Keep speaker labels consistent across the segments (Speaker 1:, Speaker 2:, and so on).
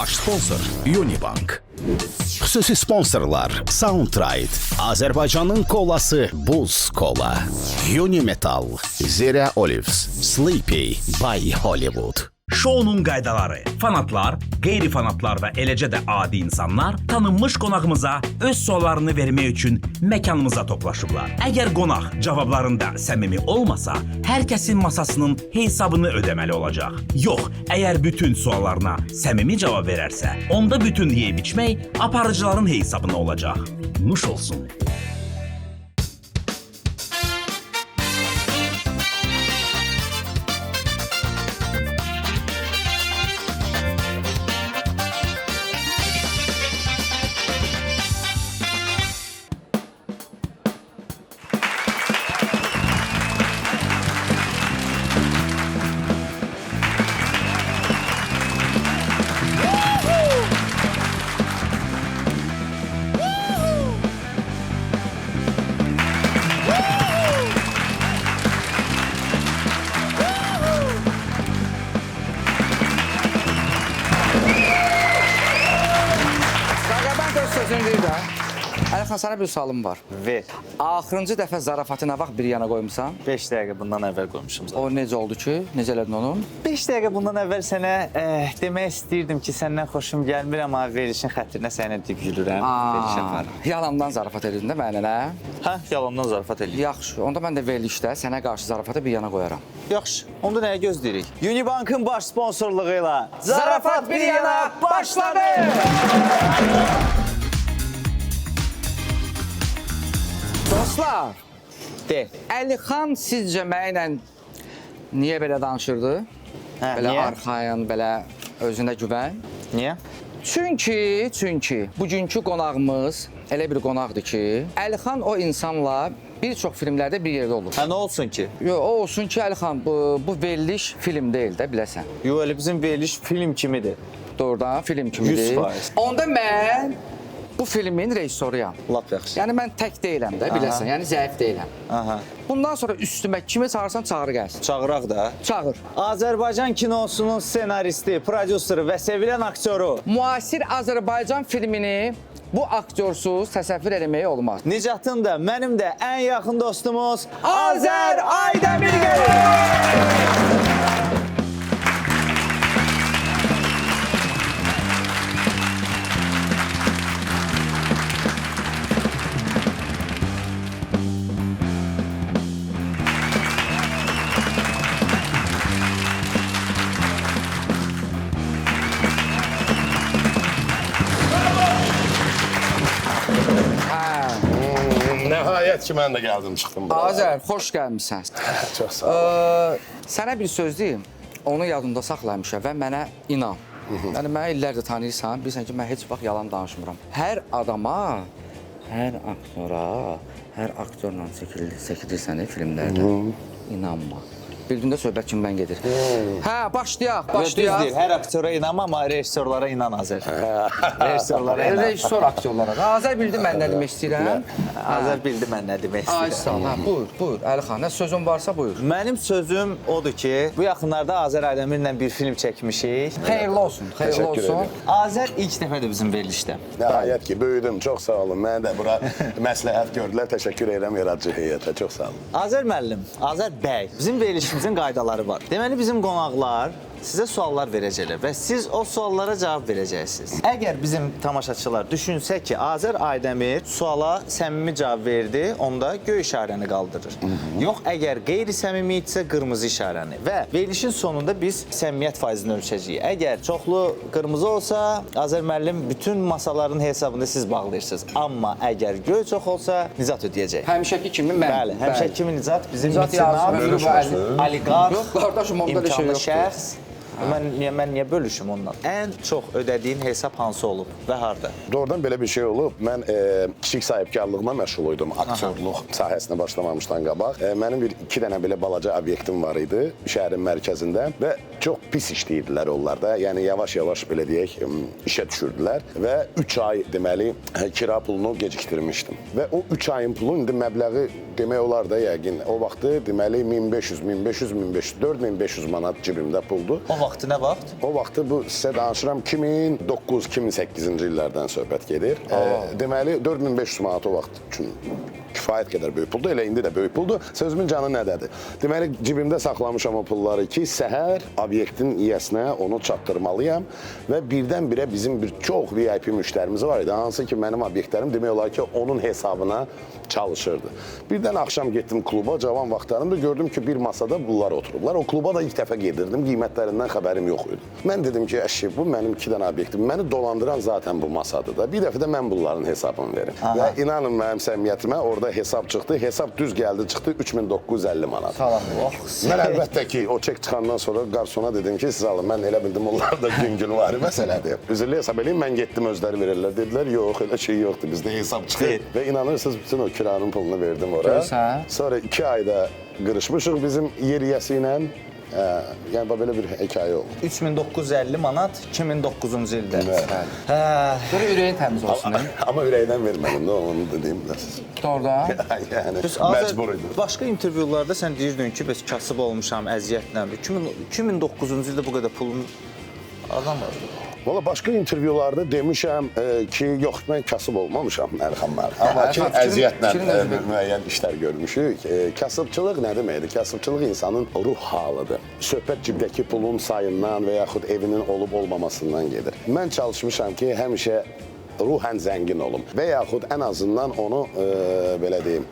Speaker 1: Baş sponsor Unibank. Xüsusi sponsorlar Soundride, Azərbaycanın kolası Buz Kola, Unimetal, Zera Olives, Sleepy by Hollywood.
Speaker 2: Şounun qaydaları. Fanatlar, qeyri-fanatlar və eləcə də adi insanlar tanınmış qonağımıza öz suallarını vermək üçün məkanımıza toplaşıblar. Əgər qonaq cavablarında səmimi olmasa, hər kəsin masasının hesabını ödəməli olacaq. Yox, əgər bütün suallarına səmimi cavab verərsə, onda bütün yeyib-içmək aparıcıların hesabına olacaq. Nuş olsun.
Speaker 3: Rəqəbət öz sözünü deyir də. Əlixan, sənə bir sualım var.
Speaker 4: Ver.
Speaker 3: Axırıncı dəfə zarafatı nə vaxt bir yana qoymusan?
Speaker 4: 5 dəqiqə bundan əvvəl qoymuşum zaten.
Speaker 3: O necə oldu ki? Necə elədin onu?
Speaker 4: 5 dəqiqə bundan əvvəl sənə demək istəyirdim ki, səndən xoşum gəlmir, amma verilişin xətrinə sənə deyib gülürəm. Veriliş aparım.
Speaker 3: Yalandan zarafat elədin də mənə, nə?
Speaker 4: Hə, yalandan zarafat eləyir.
Speaker 3: Yaxşı, onda mən də verilişdə sənə qarşı zarafatı bir yana qoyaram.
Speaker 4: Yaxşı, onda nəyə gözləyirik? Unibankın baş sponsorluğu ilə
Speaker 3: Zarafat bir yana başladı! Dostlar,
Speaker 4: De.
Speaker 3: Əlixan sizcə mənlə niyə belə danışırdı?
Speaker 4: Hə,
Speaker 3: Belə
Speaker 4: niyə?
Speaker 3: arxayın, belə özünə güvən.
Speaker 4: Niyə?
Speaker 3: Çünki bugünkü qonağımız elə bir qonaqdır ki, Əlixan o insanla bir çox filmlərdə bir yerdə olur.
Speaker 4: Hə, nə olsun ki?
Speaker 3: Yo, o olsun ki, Əlixan, bu veriliş film deyil də, biləsən.
Speaker 4: Yox, elə bizim veriliş film kimidir.
Speaker 3: Doğrudan film kimidir.
Speaker 4: 100%.
Speaker 3: Onda mən bu filmin rejissoruyam.
Speaker 4: Lap yaxşı.
Speaker 3: Yəni mən tək deyiləm də, biləsən. Yəni zəif deyiləm.
Speaker 4: Aha.
Speaker 3: Bundan sonra üstümə kimi çağırsan, çağır gəlsin.
Speaker 4: Çağıraq da.
Speaker 3: Çağır.
Speaker 4: Azərbaycan kinosunun ssenaristi, prodüseri və sevilən aktyoru
Speaker 3: Müasir Azərbaycan filmini bu aktyorsuz təsəvvür eləmək olmaz.
Speaker 4: Nicatın da, mənim də ən yaxın dostumuz
Speaker 3: Azər Aydemir gəlir! Hə,
Speaker 5: Nəhayət ki, mən də gəldim, çıxdım bura.
Speaker 3: Azər, xoş gəlmisən.
Speaker 5: Çox sağ ol.
Speaker 3: Sənə bir söz deyim, onu yadında saxla həmişə və mənə inan. Yəni məni illərdir tanıyırsan, bilirsən ki, mən heç vaxt yalan danışmıram. Hər adama, hər aktora, hər aktyorla çəkilirsən filmlərdə, inanma. Bildin də söhbət kimdən gedir. Hə, başlayaq,
Speaker 4: Və düz
Speaker 3: başlayaq.
Speaker 4: deyir, hər aktyora inanma, amma rejissorlara inan Azər. Rejissorlara inan.
Speaker 3: Rejissor aktyorlara. Azər bildi mən nə demək istəyirəm.
Speaker 4: Azər bildi mən nə demək
Speaker 3: Ay
Speaker 4: istəyirəm.
Speaker 3: sağ ol. Hə, buyur, buyur Əlixan, nə sözün varsa buyur.
Speaker 4: Mənim sözüm odur ki, bu yaxınlarda Azər Aydəmirlə bir film çəkmişik.
Speaker 3: Xeyirli olsun, xeyirli
Speaker 5: Təşəkkür
Speaker 3: olsun.
Speaker 5: edirəm.
Speaker 4: Azər ilk dəfədir bizim verilişdə.
Speaker 5: Nəhayət ki, böyüdüm. Çox sağ olun. Mənə də bura məsləhət gördülər. Təşəkkür edirəm yaradıcı heyətə. Çox sağ olun.
Speaker 4: Azər müəllim, Azər bəy, bizim verilişimizin qaydaları var. Deməli bizim qonaqlar sizə suallar verəcəklər və siz o suallara cavab verəcəksiniz. Əgər bizim tamaşaçılar düşünsə ki, Azər Aydəmir suala səmimi cavab verdi, onda göy işarəni qaldırır. Yox, əgər qeyri-səmimi idisə qırmızı işarəni və verilişin sonunda biz səmimiyyət faizini ölçəcəyik. Əgər çoxlu qırmızı olsa, Azər müəllim bütün masaların hesabını siz bağlayırsınız. Amma əgər göy çox olsa, Nicat ödəyəcək.
Speaker 3: Həmişəki kimi mən.
Speaker 4: Bəli, həmişə kimi Nicat bizim
Speaker 3: Nicat
Speaker 4: mitsenat,
Speaker 3: Yazır, ömrü bu əli-
Speaker 4: oliqarx,
Speaker 3: Yox, qardaşım, onda elə şey
Speaker 4: imkanlı
Speaker 3: yoxdur.
Speaker 4: şəxs. Mən niyə bölüşüm ondan? Ən çox ödədiyin hesab hansı olub və harda?
Speaker 5: Doğrudan belə bir şey olub. Mən kiçik sahibkarlıqla məşğul idim. Aktyorluq sahəsinə başlamamışdan qabaq. Mənim bir iki dənə belə balaca obyektim var idi şəhərin mərkəzində və Çox pis işləyirdilər onlar da. Yəni yavaş-yavaş belə deyək, işə düşürdülər və 3 ay deməli kira pulunu gecikdirmişdim. Və o 3 ayın pulu indi məbləği demək olar da yəqin o vaxtı deməli 1500, 1500, 1500, 4500 manat cibimdə puldur.
Speaker 4: O vaxtı nə vaxt?
Speaker 5: O vaxtı bu sizə danışıram 2009-2008-ci illərdən söhbət gedir. Deməli 4500 manat o vaxt üçün kifayət qədər böyük puldur. Elə indi də böyük puldur. Sözümün canı nədədir? Deməli cibimdə saxlamışam o pulları ki, səhər obyektin yiyəsinə onu çatdırmalıyam və birdən-birə bizim bir çox VIP müştərimiz var idi. Hansı ki mənim obyektlərim demək olar ki, onun hesabına çalışırdı. Birdən axşam getdim kluba, cavan vaxtlarımda gördüm ki, bir masada bunlar oturublar. O kluba da ilk dəfə gedirdim, qiymətlərindən xəbərim yox idi. Mən dedim ki, əşi, bu mənim 2 dənə obyektim. Məni dolandıran zaten bu masadır da. Bir dəfə də mən bunların hesabını verim. Aha. Və inanın mənim səmiyyətimə orada hesab çıxdı. Hesab düz gəldi, çıxdı 3950 manat.
Speaker 4: Salam.
Speaker 5: Mən əlbəttə ki, o çek çıxandan sonra qarsona dedim ki, siz alın. Mən elə bildim onlar da yüngül var məsələdir. Üzrlü hesab eləyin, mən getdim özləri verirlər. Dedilər, yox, elə şey yoxdur. Bizdə hesab çıxır. Və inanırsınız, bütün o kiranın pulunu verdim ora.
Speaker 3: Görürsən?
Speaker 5: Sonra 2 ayda qırışmışıq bizim yer yiyəsi ilə. Yəni belə bir hekayə oldu.
Speaker 4: 3950 manat 2009-cu ildə. Hə.
Speaker 3: Sonra ürəyin təmiz olsun.
Speaker 5: Amma ürəkdən vermədim də onu da deyim də.
Speaker 3: Doğrudan.
Speaker 5: Yəni məcbur idim.
Speaker 4: Başqa intervyularda sən deyirdin ki, bəs kasıb olmuşam əziyyətlə. 2009-cu ildə bu qədər pulun adam var.
Speaker 5: Valla başqa intervyularda demişəm ki, yox, mən kasıb olmamışam, Əlxan müəllim. Amma ki, əziyyətlə müəyyən işlər görmüşük. Kasıbçılıq nə deməkdir? Kasıbçılıq insanın ruh halıdır. Söhbət cibdəki pulun sayından və yaxud evinin olub olmamasından gedir. Mən çalışmışam ki, həmişə ruhən zəngin olum və yaxud ən azından onu, belə deyim,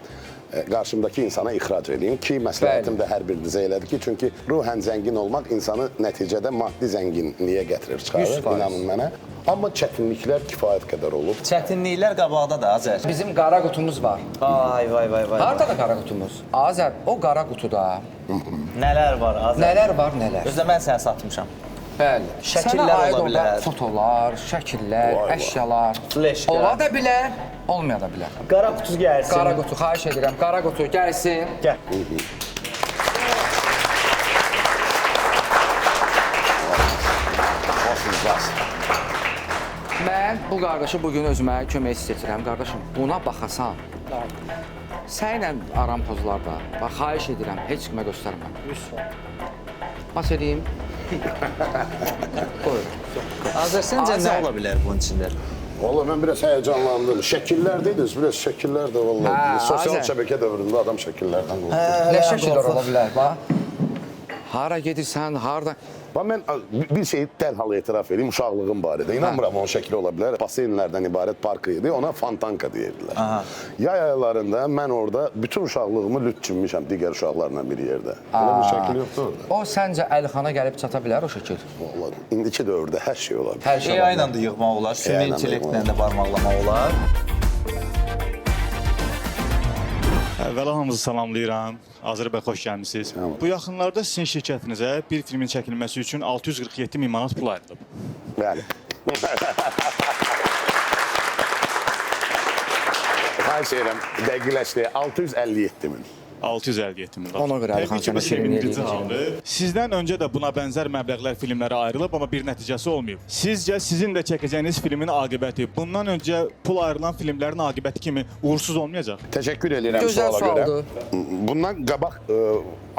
Speaker 5: qarşımdakı insana ixrac edeyim ki, məsləhətim də hər birinizə elədir ki, çünki ruhən zəngin olmaq insanı nəticədə maddi zənginliyə gətirir, çıxarır, inanın mənə. Amma çətinliklər kifayət qədər olub.
Speaker 4: Çətinliklər qabaqda da, Azər.
Speaker 3: Bizim qara qutumuz var.
Speaker 4: Ay, vay, vay, vay.
Speaker 3: Harada da qara qutumuz? Azər, o qara qutuda
Speaker 4: nələr var, Azər?
Speaker 3: Nələr var, nələr?
Speaker 4: Özdə mən sənə satmışam.
Speaker 3: Bəli.
Speaker 4: Şəkillər ola bilər.
Speaker 3: Fotolar, şəkillər,
Speaker 5: vay,
Speaker 3: əşyalar.
Speaker 4: Fleşka.
Speaker 3: Ola da bilər, olmaya da bilər.
Speaker 4: Qara qutu gəlsin.
Speaker 3: Qara qutu, xahiş edirəm. Qara qutu gəlsin.
Speaker 4: Gəl.
Speaker 3: Mən bu qardaşı bugün özümə kömək seçirəm. Qardaşım, buna baxasan. Səninlə aram pozular da. Bax, xahiş edirəm, heç kimə göstərmə. Bas edeyim. Buyurun.
Speaker 4: Azər, səncə nə ola bilər bunun içində?
Speaker 5: Vallahi mən biraz həyəcanlandım. Şəkillər dediniz, biraz şəkillər də vallahi. Sosial şəbəkə dövründə adam şəkillərdən qorxur.
Speaker 3: Nə şəkillər ola bilər, bax? Hara gedirsən, harada?
Speaker 5: Bax, mən bir şeyi dərhal etiraf edeyim, uşaqlığım barədə. İnanmıram onun şəkli ola bilər. Baseynlərdən ibarət park idi, ona fontanka deyirdilər. Yay aylarında mən orada bütün uşaqlığımı lüt çinmişəm digər uşaqlarla bir yerdə. Elə bir şəkil yoxdur orada.
Speaker 3: O səncə Əlixana gəlib çata bilər o şəkil?
Speaker 5: Vallahi, indiki dövrdə hər şey ola bilər.
Speaker 3: Hər şey ola
Speaker 4: AI ilə də yığmaq olar, süni intellektlə də barmaqlamaq olar.
Speaker 6: Əvvəla hamınızı salamlayıram. Azər bəy, xoş gəlmisiniz. Bu yaxınlarda sizin şirkətinizə bir filmin çəkilməsi üçün 647 min manat pul ayrılıb.
Speaker 5: Bəli. Xahiş edirəm, dəqiqləşdi. 657 min.
Speaker 6: 657 min.
Speaker 3: Ona görə Əlixan sənə
Speaker 6: sevindirici haldır. Sizdən öncə də buna bənzər məbləğlər filmlərə ayrılıb, amma bir nəticəsi olmayıb. Sizcə sizin də çəkəcəyiniz filmin aqibəti bundan öncə pul ayrılan filmlərin aqibəti kimi uğursuz olmayacaq?
Speaker 5: Təşəkkür edirəm
Speaker 3: Gözəl
Speaker 5: suala görə.
Speaker 3: sualdır.
Speaker 5: Bundan qabaq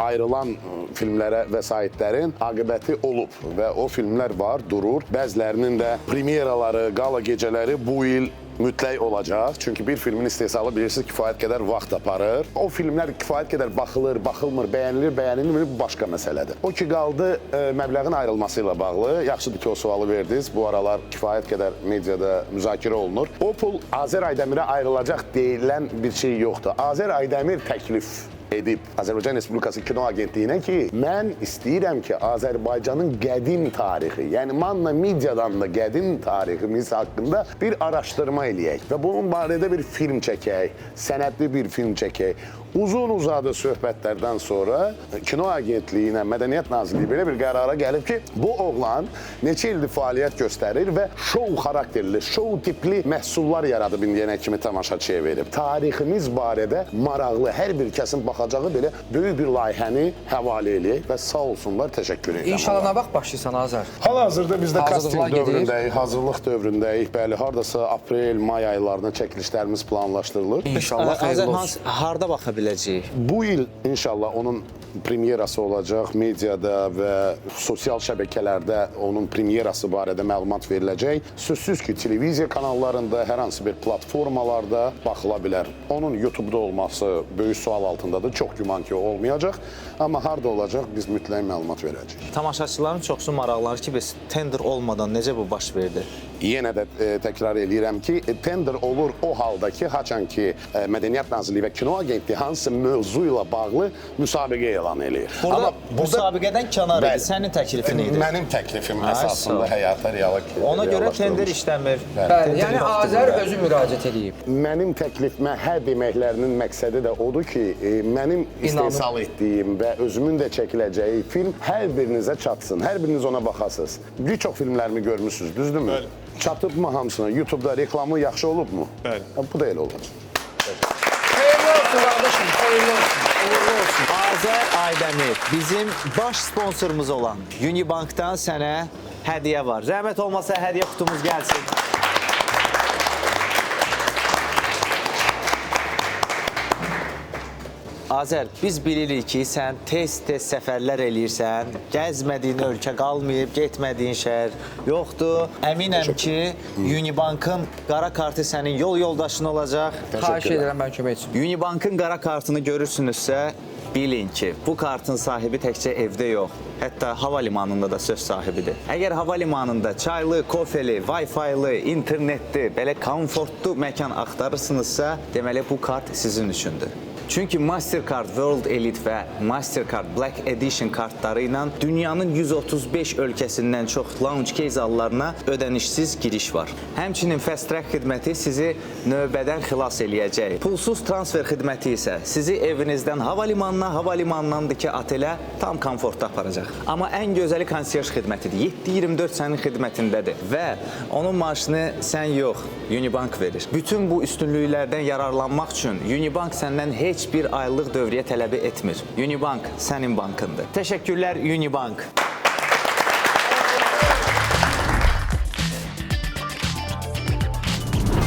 Speaker 5: ayrılan filmlərə vəsaitlərin aqibəti olub və o filmlər var, durur. Bəzilərinin də premyeraları, qala gecələri bu il mütləq olacaq. Çünki bir filmin istehsalı bilirsiniz kifayət qədər vaxt aparır. O filmlər kifayət qədər baxılır, baxılmır, bəyənilir, bəyənilmir, bu başqa məsələdir. O ki qaldı məbləğin ayrılması ilə bağlı. Yaxşıdır ki, o sualı verdiniz. Bu aralar kifayət qədər mediada müzakirə olunur. O pul Azər Aydəmirə ayrılacaq deyilən bir şey yoxdur. Azər Aydəmir təklif edib Azərbaycan Respublikası Kino Agentliyinə ki, mən istəyirəm ki, Azərbaycanın qədim tarixi, yəni Manna Midiyadan da qədim tariximiz haqqında bir araşdırma eləyək və bunun barədə bir film çəkək, sənədli bir film çəkək. Uzun uzadı söhbətlərdən sonra Kino Agentliyi ilə Mədəniyyət Nazirliyi belə bir qərara gəlib ki, bu oğlan neçə ildir fəaliyyət göstərir və şou xarakterli, şou tipli məhsullar yaradıb indiyənə kimi tamaşaçıya verib. Tariximiz barədə maraqlı, hər bir kəsin baxacağı belə böyük bir layihəni həvalə eləyək və sağ olsunlar, təşəkkür edirəm.
Speaker 3: İnşallah nə vaxt başlayırsan Azər?
Speaker 5: Hal-hazırda biz də
Speaker 3: Hazırlıqlar
Speaker 5: kasting
Speaker 3: gedir.
Speaker 5: dövründəyik, hazırlıq dövründəyik. Bəli, hardasa aprel, may aylarına çəkilişlərimiz planlaşdırılır.
Speaker 3: İnşallah
Speaker 4: Azər
Speaker 3: xeyirli olsun.
Speaker 4: hansı harda baxa biləcəyik?
Speaker 5: Bu il inşallah onun premyerası olacaq. Mediada və sosial şəbəkələrdə onun premyerası barədə məlumat veriləcək. Sözsüz ki, televiziya kanallarında, hər hansı bir platformalarda baxıla bilər. Onun YouTube-da olması böyük sual altındadır. Çox güman ki, olmayacaq. Amma harda olacaq biz mütləq məlumat verəcəyik.
Speaker 4: Tamaşaçıların çoxsu maraqlanır ki, bəs tender olmadan necə bu baş verdi?
Speaker 5: Yenə də təkrar eləyirəm ki, tender olur o halda ki, haçan ki Mədəniyyət Nazirliyi və Kino Agentliyi hansısa mövzu ilə bağlı müsabiqə elan eləyir.
Speaker 4: Burada, müsabiqədən kənar idi, sənin təklifin idi.
Speaker 5: Mənim təklifim
Speaker 4: Ay, sağ
Speaker 5: əsasında
Speaker 4: ol.
Speaker 5: həyata reala
Speaker 4: Ona görə tender işləmir.
Speaker 3: Bəli,
Speaker 4: Tender
Speaker 3: yəni
Speaker 4: yoxdur
Speaker 3: Azər
Speaker 4: burada.
Speaker 3: özü müraciət eləyib.
Speaker 5: Mənim təklifimə hə deməklərinin məqsədi də odur ki, mənim istehsal etdiyim və özümün də çəkiləcəyi film hər birinizə çatsın, hər biriniz ona baxasınız. Bir çox filmlərimi görmüsünüz, düzdürmü?
Speaker 6: Bəli.
Speaker 5: Çatıbmı hamısına? YouTube-da reklamı yaxşı olubmu?
Speaker 6: Bəli.
Speaker 5: Bu da elə olacaq.
Speaker 3: Xeyirli olsun qardaşım, xeyirli olsun. Uğurlu olsun.
Speaker 4: Azər Aydəmir, bizim baş sponsorumuz olan Unibankdan sənə hədiyyə var. Zəhmət olmasa hədiyyə qutumuz gəlsin. Azər, biz bilirik ki, sən tez-tez səfərlər eləyirsən, gəzmədiyin ölkə qalmayıb, getmədiyin şəhər yoxdur. Əminəm ki, Unibankın qara kartı sənin yol yoldaşın olacaq.
Speaker 3: Xahiş edirəm mən kömək etsin.
Speaker 4: Unibankın qara kartını görürsünüzsə, bilin ki, bu kartın sahibi təkcə evdə yox, hətta hava limanında da söz sahibidir. Əgər hava limanında çaylı, kofeli, Wi-Fi-lı, internetli, belə komfortlu məkan axtarırsınızsa, deməli bu kart sizin üçündür. Çünki Mastercard World Elite və Mastercard Black Edition kartları ilə dünyanın 135 ölkəsindən çox lounge key zallarına ödənişsiz giriş var. Həmçinin Fast Track xidməti sizi növbədən xilas eləyəcək. Pulsuz transfer xidməti isə sizi evinizdən hava limanına, hava limanından da ki otelə tam komfortda aparacaq. Amma ən gözəli konsiyerj xidmətidir. 7/24 sənin xidmətindədir və onun maaşını sən yox, Unibank verir. Bütün bu üstünlüklərdən yararlanmaq üçün Unibank səndən heç bir aylıq dövriyyə tələbi etmir. Unibank sənin bankındır. Təşəkkürlər Unibank.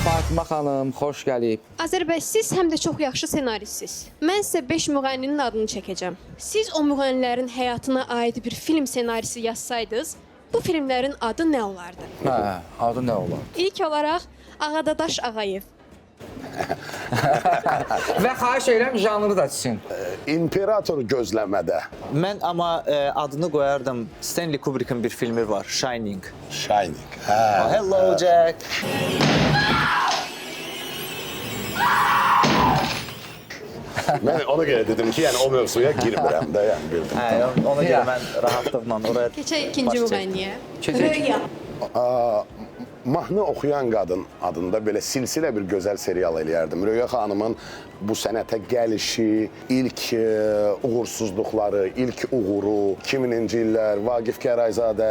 Speaker 3: Fatimə xanım, xoş gəlib.
Speaker 7: Azər bəy, siz həm də çox yaxşı ssenaristsiz. Mən sizə 5 müğənninin adını çəkəcəm. Siz o müğənnilərin həyatına aid bir film ssenarisi yazsaydınız, bu filmlərin adı nə olardı?
Speaker 3: Hə, adı nə olar?
Speaker 7: İlk olaraq Ağadadaş Ağayev.
Speaker 3: Və xahiş edirəm janrı da çizsin.
Speaker 5: İmperator gözləmədə.
Speaker 4: Mən amma adını qoyardım. Stanley Kubrick'in bir filmi var, Shining.
Speaker 5: Shining. Hə.
Speaker 4: Hello Jack.
Speaker 5: Mən ona görə dedim ki, yəni o mövzuya girmirəm də, yəni bildim.
Speaker 4: Hə, ona görə mən rahatlıqla oraya
Speaker 7: Keçək ikinci
Speaker 4: baş çəkdim.
Speaker 7: müğənniyə.
Speaker 3: Keçək.
Speaker 7: Röya.
Speaker 5: Mahnı oxuyan qadın adında belə silsilə bir gözəl serial eləyərdim. Röya xanımın bu sənətə gəlişi, ilk uğursuzluqları, ilk uğuru, 2000-ci illər, Vaqif Gərayzadə,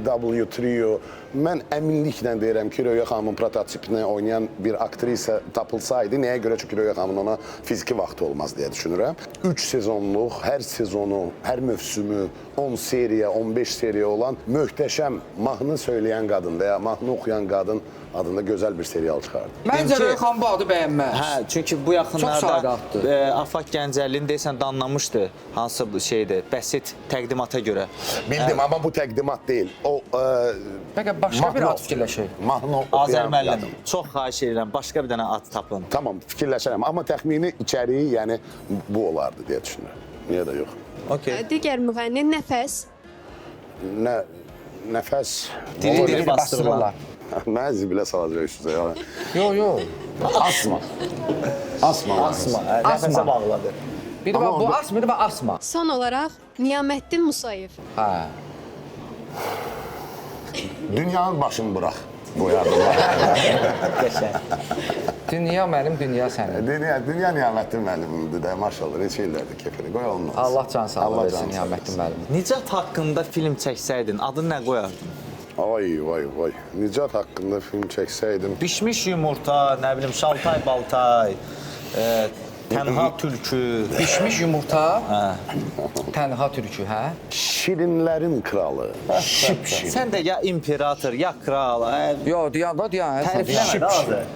Speaker 5: W Trio. Mən əminliklə deyirəm ki, Röya xanımın prototipini oynayan bir aktrisa tapılsaydı, nəyə görə? Çünki Röya xanımın ona fiziki vaxtı olmaz deyə düşünürəm. 3 sezonluq, hər sezonu, hər mövsümü 10 seriya, 15 seriya olan möhtəşəm mahnı söyləyən qadın və ya mahnı oxuyan qadın adında gözəl bir serial çıxardı.
Speaker 3: Məncə
Speaker 4: ki-
Speaker 3: Röya xanım bu adı bəyənməz.
Speaker 4: Hə, çünki bu
Speaker 3: Çox
Speaker 4: yaxınlarda
Speaker 3: sadə addır.
Speaker 4: Afaq Gəncəlinin deyəsən danlamışdı hansısa bu şeydir, bəsit təqdimata görə.
Speaker 5: Bildim, amma bu təqdimat deyil. O
Speaker 3: Bəlkə başqa bir ad fikirləşək.
Speaker 5: Mahnı
Speaker 4: Azər
Speaker 5: oxuyan
Speaker 4: müəllim,
Speaker 5: qadın.
Speaker 4: çox xahiş edirəm, başqa bir dənə ad tapın.
Speaker 5: Tamam, fikirləşərəm. Amma təxmini içəriyi, yəni bu olardı deyə düşünürəm. Niyə də yox?
Speaker 4: Okey.
Speaker 7: Digər müğənni Nəfəs.
Speaker 5: Nə nəfəs
Speaker 4: Diri-diri bastırırlar.
Speaker 5: Mənə zibilə salacaqsınız ya.
Speaker 3: Yox, yox.
Speaker 5: Asma. Asma.
Speaker 4: Asma, hə, nəfəsə bağladı.
Speaker 3: Biri var bu asma, biri var asma.
Speaker 7: Son olaraq Niyaməddin Musayev.
Speaker 3: Hə.
Speaker 5: Dünyanın başını bırax. Qoyardım.
Speaker 4: Qəşəng.
Speaker 3: Dünya mənim, dünya sənin.
Speaker 5: Dünya Niyaməddin müəllimimdir də, maşallah, neçə illərdir kefili. Qoy onun olsun.
Speaker 3: Allah can sağlığı
Speaker 5: Allah
Speaker 3: versin
Speaker 5: can sağlığı
Speaker 3: Niyaməddin müəllim.
Speaker 4: Nicat haqqında film çəksəydin, adını nə qoyardın?
Speaker 5: Ay, vay, vay. Nicat haqqında film çəksəydim.
Speaker 4: Bişmiş yumurta, nə bilim, şaltay baltay, tənha tülkü.
Speaker 3: Bişmiş yumurta, tənha tülkü, hə?
Speaker 5: Şirinlərin kralı. Şipşirin.
Speaker 4: Sən də ya imperator, ya kral.
Speaker 3: Yo, deyən da deyən.
Speaker 4: Tərifləmə də Azər.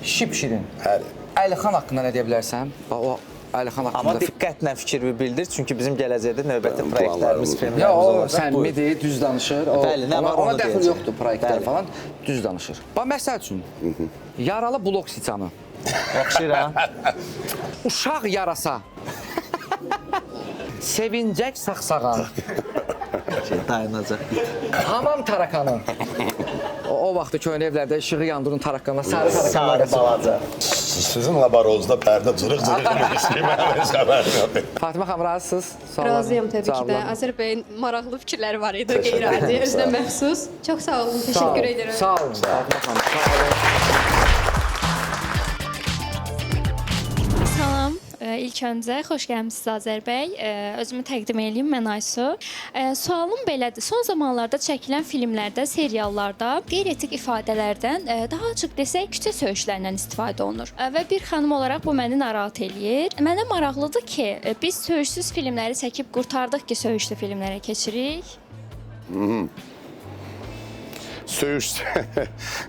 Speaker 3: Şipşirin.
Speaker 5: Həli.
Speaker 3: Əlixan haqqında nə deyə bilərsən? Bax o Əlixan
Speaker 4: Amma
Speaker 3: haqqında.
Speaker 4: diqqətlə fikrini bildir, çünki bizim gələcəkdə növbəti
Speaker 5: Planlarımız
Speaker 4: proyektlərimiz,
Speaker 5: var.
Speaker 4: filmlərimiz
Speaker 3: Ya o
Speaker 4: olacaq.
Speaker 3: səmimidir, düz danışır. O,
Speaker 4: Bəli, nə
Speaker 3: ona,
Speaker 4: var
Speaker 3: ona
Speaker 4: onu
Speaker 3: dəxil
Speaker 4: deyəcək.
Speaker 3: yoxdur proyektlər
Speaker 4: Bəli.
Speaker 3: falan, düz danışır. Bax məsəl üçün, yaralı blok siçanı,
Speaker 4: Oxşayır ha.
Speaker 3: uşaq yarasa, sevincək saqsağan,
Speaker 4: Şey, dayanacaq.
Speaker 3: hamam tarakanı. O vaxtı köhnə evlərdə işığı yandırın tarakanlar, sarı tarakanlar.
Speaker 4: Sarı balaca.
Speaker 5: Sizin labarozda pərdə cırıq-cırıq edir. Mənim heç xəbərim yoxdur.
Speaker 3: Fatimə xanım razısınız? Sualların
Speaker 7: Razıyam təbii ki də.
Speaker 3: cavablarına.
Speaker 7: Azər bəyin maraqlı fikirləri var idi, qeyri-adi, özünə məxsus. Çox sağ olun,
Speaker 3: Sağ
Speaker 7: təşəkkür
Speaker 3: olun.
Speaker 7: edirəm.
Speaker 3: Sağ olun Fatimə xanım, sağ olun.
Speaker 8: Salam. İlk öncə xoş gəlmisiniz Azər bəy. Özümü təqdim eləyim, mən Aysu. Sualım belədir. Son zamanlarda çəkilən filmlərdə, seriallarda qeyri-etik ifadələrdən, daha açıq desək, küçə söyüşlərindən istifadə olunur. Və bir xanım olaraq bu məni narahat eləyir. Mənə maraqlıdır ki, biz söyüşsüz filmləri çəkib qurtardıq ki, söyüşlü filmlərə keçirik.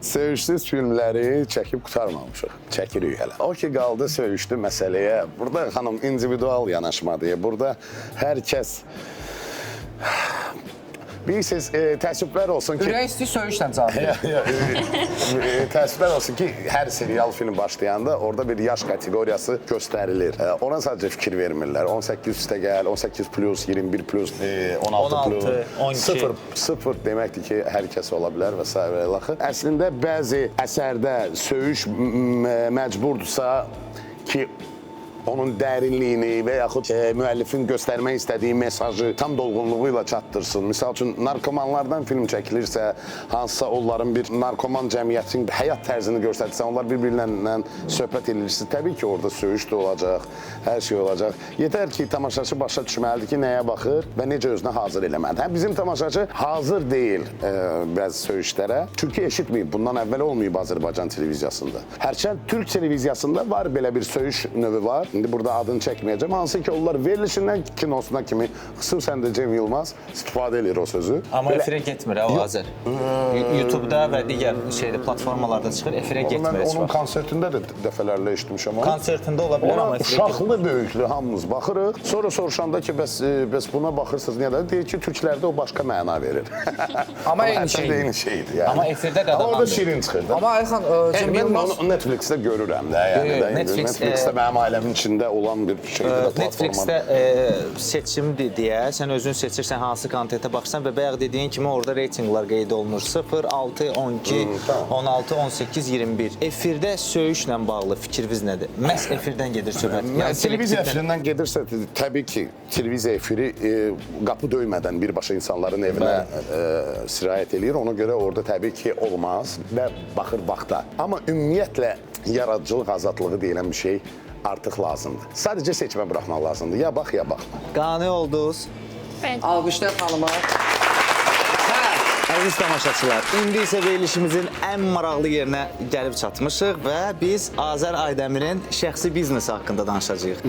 Speaker 5: Söyüşsüz filmləri çəkib qurtarmamışıq. Çəkirik hələ. O ki qaldı söyüşlü məsələyə. Burada xanım individual yanaşma deyə. Burada hər kəs bilirsiniz, təəssüflər olsun ki,
Speaker 3: Ürək istəyir söyüşlə cavab verir.
Speaker 5: Təəssüflər olsun ki, hər serial film başlayanda orada bir yaş kateqoriyası göstərilir. Ona sadəcə fikir vermirlər. 18 üstə gəl, 18 plus, 21 plus, 16
Speaker 4: 16,
Speaker 5: plus,
Speaker 4: 12.
Speaker 5: 0, 0 deməkdir ki, hər kəs ola bilər və s. və ilaxır. Əslində bəzi əsərdə söyüş məcburdursa ki, onun dərinliyini və yaxud müəllifin göstərmək istədiyi mesajı tam dolğunluğu ilə çatdırsın. Misal üçün, narkomanlardan film çəkilirsə, hansısa onların bir narkoman cəmiyyətin həyat tərzini göstərdirsə, onlar bir-birlərindən söhbət edirsə, təbii ki, orada söyüş də olacaq, hər şey olacaq. Yetər ki, tamaşaçı başa düşməlidir ki, nəyə baxır və necə özünə hazır eləməlidir. Həm bizim tamaşaçı hazır deyil bəzi söyüşlərə, çünki eşitməyib, bundan əvvəl olmayıb Azərbaycan televiziyasında. Hərçənd Türk televiziyasında var, belə bir söyüş növü var. İndi burada adını çəkməyəcəm. Hansı ki, onlar verilişindən kinosuna kimi, xüsusən də Cem Yılmaz istifadə eləyir o sözü.
Speaker 4: Amma
Speaker 5: Belə-
Speaker 4: efirə getmir ha o Azər. YouTube-da və digər şeydə platformalarda çıxır, efirə
Speaker 5: Onu
Speaker 4: getmir
Speaker 5: mən
Speaker 4: heç
Speaker 5: onun
Speaker 4: vaxt.
Speaker 5: konsertində də dəfələrlə eşitmişəm onu.
Speaker 4: Konsertində ola bilər
Speaker 5: Ona
Speaker 4: amma efirə getmir.
Speaker 5: uşaqlı böyüklü hamımız baxırıq. Sonra soruşanda ki, bəs buna baxırsınız niyə də? Deyir ki, türklərdə o başqa məna verir.
Speaker 3: Amma eyni
Speaker 5: hərçənd
Speaker 3: şeydir.
Speaker 5: Eyni şeydir yəni.
Speaker 4: Amma efirdə
Speaker 5: Amma orada
Speaker 4: qadağandır.
Speaker 5: şirin çıxır da.
Speaker 3: Amma Ayxan, Cem
Speaker 5: mən
Speaker 3: Yılmaz
Speaker 5: onu Netflix-də görürəm də, yəni
Speaker 4: Yox,
Speaker 5: də.
Speaker 4: Netflix,
Speaker 5: Netflix-də mənim ailəmin içində olan bir şeydir də platforma.
Speaker 4: Netflix-də seçimdir deyə sən özün seçirsən hansı kontentə baxırsan və bayaq dediyin kimi orada reytinqlər qeyd olunur. 0, 6, 12, 16, 18, 21. Efirdə söyüşlə bağlı fikriniz nədir? Məhz efirdən gedir söhbət.
Speaker 5: Yəni, televiziya
Speaker 4: selektivdən-
Speaker 5: efirindən gedirsə, təbii ki, televiziya efiri qapı döymədən birbaşa insanların evinə sirayət eləyir. Ona görə orada təbii ki, olmaz və baxır vaxta. Amma ümumiyyətlə yaradıcılıq azadlığı deyilən bir şey artıq lazımdır. Sadəcə seçmə buraxmaq lazımdır. Ya bax, ya baxma.
Speaker 4: Qane oldunuz.
Speaker 8: Bəli.
Speaker 3: Alqışlar xanıma.
Speaker 4: Əziz tamaşaçılar, indi isə verilişimizin ən maraqlı yerinə gəlib çatmışıq və biz Azər Aydəmirin şəxsi biznesi haqqında danışacağıq.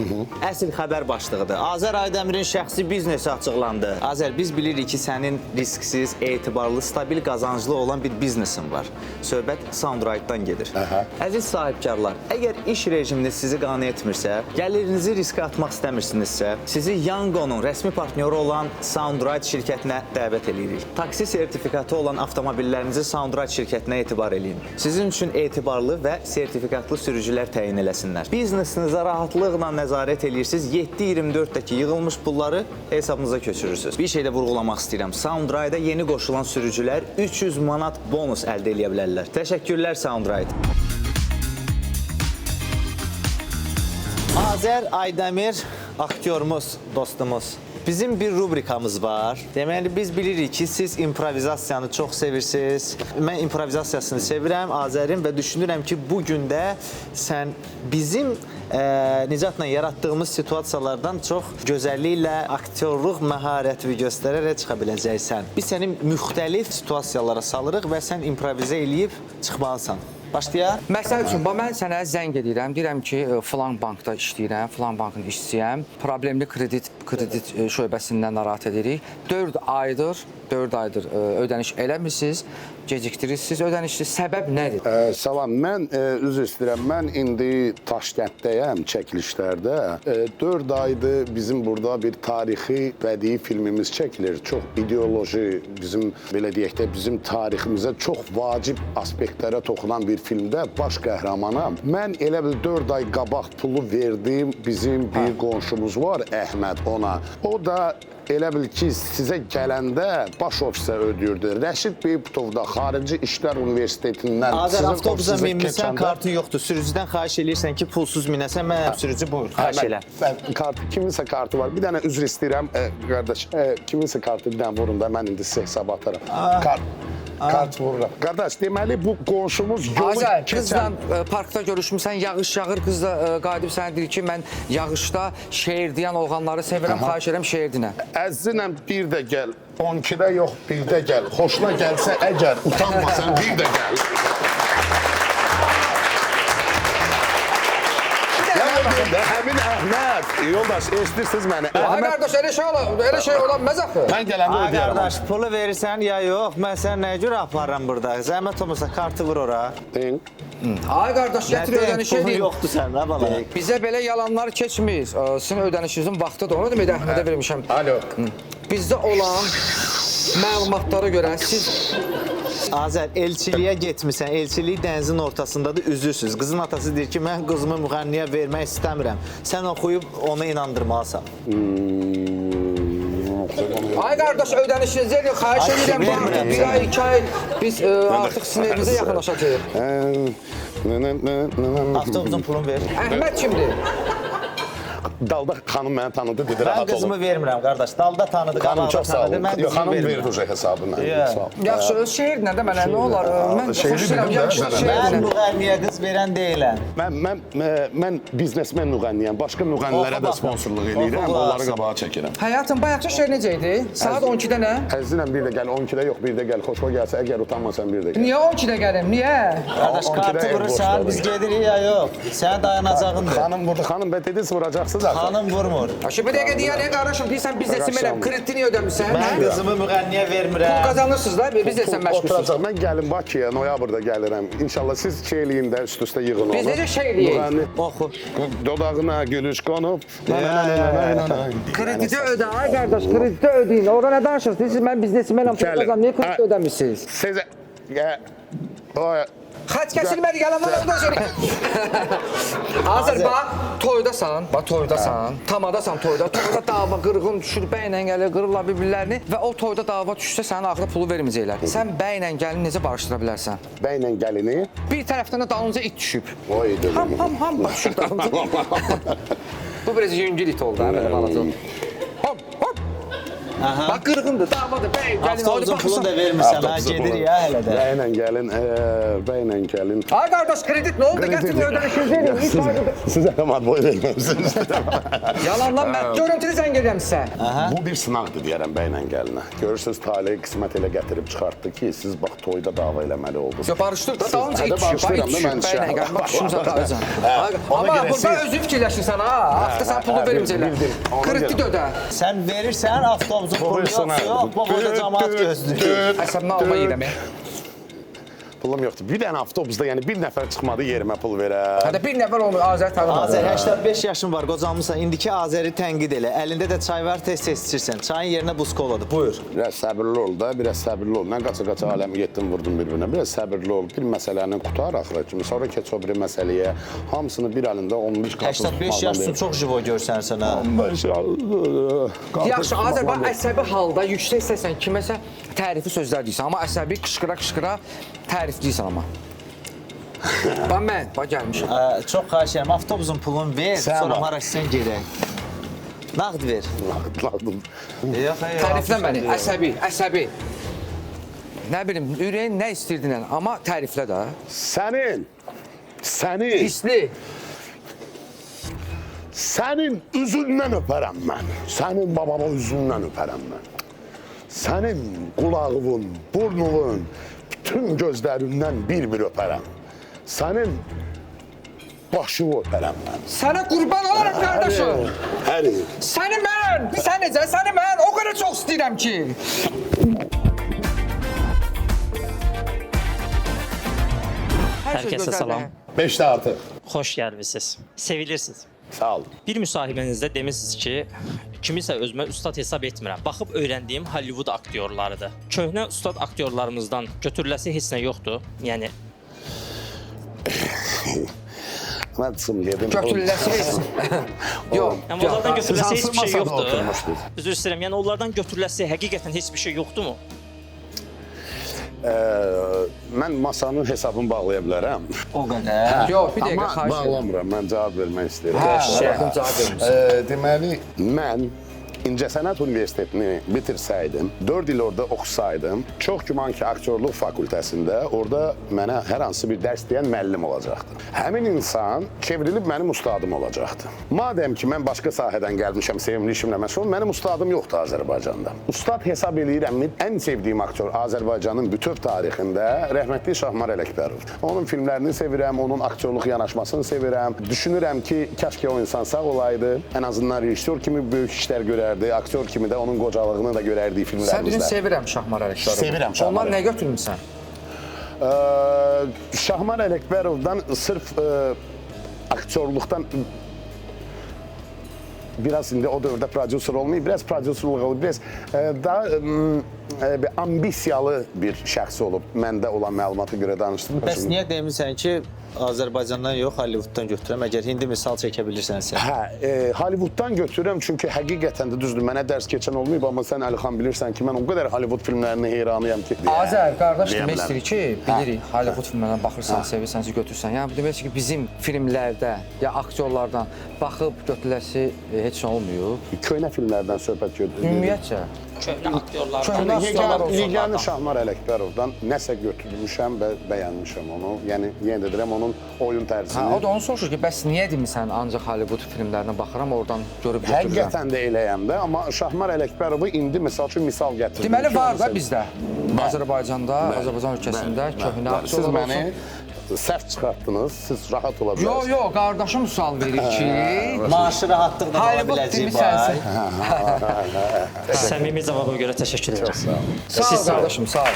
Speaker 4: Əsl xəbər başlığıdır. Azər Aydəmirin şəxsi biznesi açıqlandı. Azər, biz bilirik ki, sənin risksiz, etibarlı, stabil qazanclı olan bir biznesin var. Söhbət Soundride-dan gedir.
Speaker 5: Aha.
Speaker 4: Əziz sahibkarlar, əgər iş rejiminiz sizi qane etmirsə, gəlirinizi riskə atmaq istəmirsinizsə, sizi Yango-nun rəsmi partnyoru olan Soundride şirkətinə dəvət edirik. Taksi sertifikatı olan avtomobillərinizi Soundride şirkətinə etibar eləyin. Sizin üçün etibarlı və sertifikatlı sürücülər təyin eləsinlər. Biznesinizə rahatlıqla nəzarət eləyirsiniz. 7/24-dəki yığılmış pulları hesabınıza köçürürsünüz. Bir şey də vurğulamaq istəyirəm. Soundride-a yeni qoşulan sürücülər 300 manat bonus əldə eləyə bilərlər. Təşəkkürlər Soundride. Azər Aydəmir Aktyorumuz, dostumuz. Bizim bir rubrikamız var. Deməli biz bilirik ki, siz improvizasiyanı çox sevirsiniz. Mən improvizasiyasını sevirəm Azərin və düşünürəm ki, bu gün də sən bizim Nicatla yaratdığımız situasiyalardan çox gözəlliklə aktyorluq məharətini göstərərək çıxa biləcəksən. Biz səni müxtəlif situasiyalara salırıq və sən improvizə eləyib çıxmalısan. Başlayaq.
Speaker 3: Məsəl üçün, bax mən sənə zəng edirəm, deyirəm ki, filan bankda işləyirəm, filan bankın işçisiyəm. Problemli kredit şöbəsindən narahat edirik. 4 aydır ödəniş eləmirsiniz, gecikdirirsiniz ödənişi. Səbəb nədir?
Speaker 5: Salam, mən üzr istəyirəm, mən indi Taşkənddəyəm çəkilişlərdə. 4 aydır bizim burada bir tarixi bədii filmimiz çəkilir. Çox ideoloji, bizim belə deyək də, bizim tariximizə çox vacib aspektlərə toxunan bir filmdə baş qəhrəmanam. Mən elə bil 4 ay qabaq pulu verdim, bizim bir qonşumuz var, Əhməd ona. O da elə bil ki, sizə gələndə baş ofisə ödəyirdi. Rəşid Beyputov da Xarici İşlər Universitetindən
Speaker 4: Azər, avtobusa minmirsən, kartın yoxdur. Sürücüdən xahiş eləyirsən ki, pulsuz minəsən, mənəm sürücü, buyur, xahiş elə.
Speaker 5: Kiminsə kartı var. Bir dənə üzr istəyirəm, qardaş, kiminsə kartı bir dənə vurun da, mən indi sizə hesab ataram. Kart vururam. Qardaş, deməli bu qonşumuz yolu
Speaker 3: Azər,
Speaker 5: keçən...
Speaker 3: qızla parkda görüşmüsən, yağış yağır, qız da qayıdıb sənə deyir ki, mən yağışda şeir deyən oğlanları sevirəm, xahiş edirəm şeir dinə.
Speaker 5: Əzzinlə bir də gəl, 12-də yox, bir də gəl. Xoşuna gəlsə əgər, utanmasan bir də gəl. Həmin Əhməd, yoldaş, eşidirsiniz məni.
Speaker 3: Ay qardaş, elə şey ola bilməz axı.
Speaker 5: Mən gələndə
Speaker 4: Ay
Speaker 5: ödəyərəm.
Speaker 4: qardaş, pulu verirsən ya yox, mən səni nəyə görə aparıram burada? Zəhmət olmasa kartı vur ora.
Speaker 3: Ay qardaş, gətir ödənişi
Speaker 4: Pulun
Speaker 3: edin.
Speaker 4: yoxdur sənin, ha bala.
Speaker 3: Bizə belə yalanlar keçmir. Sizin ödənişinizin vaxtıdır. Onu demək də Əhmədə vermişəm.
Speaker 5: Alo.
Speaker 3: Bizdə olan məlumatlara görə siz...
Speaker 4: Azər, elçiliyə getmirsən, elçilik dənizin ortasındadır, üzürsünüz. Qızın atası deyir ki, mən qızımı müğənniyə vermək istəmirəm. Sən oxuyub onu inandırmalısan.
Speaker 3: Ay qardaş, ödənişinizi edin, xahiş edirəm. Bu artıq bir ay, 2 ay biz artıq sizin evinizə yaxınlaşacağıq.
Speaker 4: Avtobusun pulunu ver.
Speaker 3: Əhməd kimdir?
Speaker 5: Dalda xanım məni tanıdı, dedi,
Speaker 4: Mən
Speaker 5: rahat olun.
Speaker 4: qızımı vermirəm qardaş. Dalda tanıdı,
Speaker 5: Xanım
Speaker 4: qabaqda
Speaker 5: çox sağ
Speaker 4: tanıdı.
Speaker 5: olun.
Speaker 4: Mən
Speaker 5: Yox,
Speaker 4: qızımı
Speaker 5: xanım verdi
Speaker 4: vermirəm.
Speaker 5: uşaq hesabı mənim. Sağ olun.
Speaker 3: Yaxşı, öz şeirlə də mənə nə olar? Mən xoşlayıram, yaxşı
Speaker 4: Mən
Speaker 3: şeirlə.
Speaker 4: müğənniyə qız verən deyiləm.
Speaker 5: Mən biznesmen müğənniyəm. Başqa müğənnilərə də sponsorluq eləyirəm, onları qabağa çəkirəm.
Speaker 3: Həyatım, bayaqca şeir necə idi? Saat 12-də nə?
Speaker 5: Əzizlə bir də gəl, 12-də yox, bir də gəl. Xoşuma gəlsə, əgər utanmasan bir də gəl.
Speaker 3: Niyə 12-də gəlim? Niyə?
Speaker 4: Qardaş,
Speaker 5: 12-də
Speaker 4: kartı
Speaker 5: ev
Speaker 4: vurursan, biz
Speaker 5: boşladı.
Speaker 4: gedirik ya yox. Sənin dayanacağındır.
Speaker 5: Xanım vurdu, xanım bə dediniz vuracaqsınız axı.
Speaker 4: Xanım vurmur.
Speaker 3: Aşı bir dəqiqə deyər, qardaşım, deyirsən biznesmenəm, krediti niyə ödəmirsən?
Speaker 4: Mən qızımı müğənniyə vermirəm.
Speaker 3: Pul qazanırsınız da, bizneslə məşğulsunuz.
Speaker 5: Oturacaq. Mən gəlim Bakıya, noyabrda gəlirəm. İnşallah siz şey eləyin də, üst-üstə yığın onu.
Speaker 3: Biz necə şey eləyək?
Speaker 4: Oxu.
Speaker 5: Dodağına gülüş qonub.
Speaker 3: Krediti ödə, ay qardaş, krediti ödəyin. Orada nə danışırsınız? Deyirsiz, mən biznesmenəm, pul qazanım, niyə krediti ödəmirsiniz?
Speaker 5: Sizə...
Speaker 3: Xətt kəsilmədi, yalanlar orada şey. Azər, bax, toydasan, bax, toydasan, tamadasan toyda, toyda dava qırğın düşür, bəylə gəlir, qırırlar bir-birlərini və o toyda dava düşsə sənin axırda pulu verməyəcəklər. Sən bəylə gəlini necə barışdıra bilərsən?
Speaker 5: Bəylə gəlini?
Speaker 3: Bir tərəfdən də dalınca it düşüb.
Speaker 5: Oy, dedim.
Speaker 3: Ham, ham, ham, bax, düşüb dalınca. Bu biraz yüngül it oldu, hə, belə balaca. Hop, hop. Bax, qırğındır, davadır, bəy, gəlin.
Speaker 4: Avtobusun pulunu da vermirsən, ha, gedir ya hələ də.
Speaker 5: Bəylə gəlin, bəylə gəlin.
Speaker 3: Ay qardaş, kredit nə oldu? Gətirin ödənişinizi edin.
Speaker 5: Sizə də madboy verməmişsiniz.
Speaker 3: Yalandan mən görüntülü zəng edirəm sizə.
Speaker 5: Bu bir sınaqdır deyərəm bəylə gəlinə. Görürsünüz, taleyi qismət elə gətirib çıxartdı ki, siz bax toyda dava eləməli oldunuz.
Speaker 3: Yox, barışdır da, dalınca it düşüb, it düşüb, bəylə gəlin, bax düşmüsən dalınca. Amma burada özün fikirləşirsən, ha, axırda sən pulu verməyəcəklər. Kredit ödə.
Speaker 4: Sən verirsən avtobusun pulu yox, yox, bu burada camaat gözləyir.
Speaker 3: Əsəbini alma yiyirəm.
Speaker 5: Pulum yoxdur. Bir dənə avtobusda, yəni bir nəfər çıxmadı yerimə pul verər.
Speaker 3: Hədə bir nəfər olmuyor, Azər tanımadı.
Speaker 4: Azər, 85 yaşın var, qocalmısan. İndiki Azəri tənqid elə. Əlində də çay var, tez-tez içirsən. Çayın yerinə buz koladır. Buyur.
Speaker 5: Biraz səbirli ol da, biraz səbirli ol. Mən qaça-qaça aləmi getdim, vurdum bir-birinə. Biraz səbirli ol. Bir məsələni qutar axıra kimi. Sonra keç o biri məsələyə. Hamısını bir əlində 15 qarpız
Speaker 4: 85 yaş üçün çox jivoy görsənsən ha.
Speaker 3: Yaxşı, Azər, bax, əsəbi halda yüksək səslə kiməsə tərifi sözlər deyirsən. Amma əsəbi qışqıra-qışqıra tərifləyirsən amma. Bax mən, bax gəlmişəm.
Speaker 4: Çox xahiş edirəm, avtobusun pulunu ver,
Speaker 5: Sən
Speaker 4: sonra
Speaker 5: bax.
Speaker 4: hara istəyirsən gedək. Nağd ver.
Speaker 5: Nağd.
Speaker 4: Yox, yox.
Speaker 3: Təriflə məni, əsəbi, əsəbi. Nə bilim, ürəyin nə istirdin, amma təriflə də.
Speaker 5: Sənin,
Speaker 3: Hisli.
Speaker 5: Sənin üzündən öpərəm mən. Sənin babamın üzündən öpərəm mən. Sənin qulağının, burnunun, bütün gözlərindən bir-bir öpərəm. Sənin başını öpərəm mən.
Speaker 3: Sənə qurban olaram qardaşım.
Speaker 5: Həri.
Speaker 3: Səni mən, sən necə, səni mən o qədər çox istəyirəm ki. Hər
Speaker 9: Hər
Speaker 3: şey
Speaker 9: kəsə
Speaker 3: gözəldir.
Speaker 9: salam.
Speaker 5: 5-də artıq.
Speaker 9: Xoş gəlmisiniz. Sevilirsiniz.
Speaker 5: Sağ olun.
Speaker 9: Bir müsahibənizdə demisiniz ki, kimisə özümə ustad hesab etmirəm. Baxıb öyrəndiyim Hollywood aktyorlarıdır. Köhnə ustad aktyorlarımızdan götürüləsi heç nə yoxdur. Yəni
Speaker 5: Mən çıxım gedim.
Speaker 3: Götürüləsi heç. Yox.
Speaker 9: Yəni onlardan
Speaker 5: Siz
Speaker 9: götürüləsi
Speaker 5: hansı
Speaker 9: heç bir şey
Speaker 5: masada
Speaker 9: yoxdur.
Speaker 5: oturmuşdunuz?
Speaker 9: Üzr istəyirəm. Yəni onlardan götürüləsi həqiqətən heç bir şey yoxdurmu?
Speaker 5: Mən masanın hesabını bağlaya bilərəm.
Speaker 4: O qədər.
Speaker 3: Yox, bir dəqiqə
Speaker 5: Amma
Speaker 3: xahiş edirəm.
Speaker 5: bağlamıram, mən cavab vermək istəyirəm.
Speaker 3: Hə, cavab vermirsən.
Speaker 5: Deməli, mən İncəsənət Universitetini bitirsəydim, 4 il orada oxusaydım, çox güman ki, aktyorluq fakültəsində orada mənə hər hansı bir dərs deyən müəllim olacaqdı. Həmin insan çevrilib mənim ustadım olacaqdı. Madəm ki, mən başqa sahədən gəlmişəm, sevimli işimlə məşğul, mənim ustadım yoxdur Azərbaycanda. Ustad hesab eləyirəm, ən sevdiyim aktyor Azərbaycanın bütöv tarixində rəhmətli Şahmar Ələkbərov. Onun filmlərini sevirəm, onun aktyorluq yanaşmasını sevirəm. Düşünürəm ki, kaş ki o insan sağ olaydı, ən azından rejissor kimi böyük işlər görərdi, aktyor kimi də onun qocalığını da görərdik filmlərimizdə.
Speaker 3: Sən dedin sevirəm Şahmar Ələkbərovu.
Speaker 5: Sevirəm Şahmar.
Speaker 3: Ondan nə götürmüsən?
Speaker 5: Şahmar Ələkbərovdan sırf aktyorluqdan biraz indi o dövrdə prodüser olmayıb, biraz prodüserluq olub, biraz daha bir ambisiyalı bir şəxs olub. Məndə olan məlumata görə danışdım.
Speaker 4: Bəs niyə demisən ki, Azərbaycandan yox, Hollywooddan götürürəm? Əgər hindi misal çəkə bilirsənsə.
Speaker 5: Hə, Hollywooddan götürürəm çünki həqiqətən də düzdür, mənə dərs keçən olmayıb, amma sən Əlixan bilirsən ki, mən o qədər Hollywood filmlərinin heyranıyam ki.
Speaker 3: Azər, qardaş
Speaker 5: deyə
Speaker 3: demək
Speaker 5: bilərəm.
Speaker 3: istəyir ki, bilirik Hollywood filmlərinə baxırsan, sevirsənsə götürsən. Yəni demək istəyir ki, bizim filmlərdə ya aktyorlardan baxıb götürüləsi heç nə olmayıb.
Speaker 5: Köhnə filmlərdən söhbət gedir.
Speaker 3: Ümumiyyətcə.
Speaker 9: Köhnə aktyorlardan.
Speaker 3: Köhnə aktyorlar olsun.
Speaker 5: Yeganə Şahmar Ələkbərovdan nəsə götürmüşəm və bəyənmişəm onu. Yəni yenə də deyirəm onun oyun tərzini.
Speaker 3: Hə, o da onu soruşur ki, bəs niyə demisən ancaq Hollywood filmlərinə baxıram, oradan görüb götürürəm.
Speaker 5: Həqiqətən də eləyəm də, amma Şahmar Ələkbərovu indi misal üçün misal gətirdim.
Speaker 3: Deməli var da bizdə. Azərbaycanda, Azərbaycan ölkəsində köhnə
Speaker 5: Siz
Speaker 3: aktyorlar
Speaker 5: məni
Speaker 3: olsun.
Speaker 5: səhv çıxartdınız, siz rahat ola
Speaker 3: Yo,
Speaker 5: bilərsiniz.
Speaker 3: yo, qardaşım sual verir ki,
Speaker 4: Maaşı rahatlıqla ala
Speaker 3: Hollywood
Speaker 4: biləcək
Speaker 3: demisən.
Speaker 4: bay.
Speaker 9: Səmimi cavaba görə təşəkkür edirəm.
Speaker 5: Çox sağ olun.
Speaker 3: Sağ ol qardaşım, sağ ol.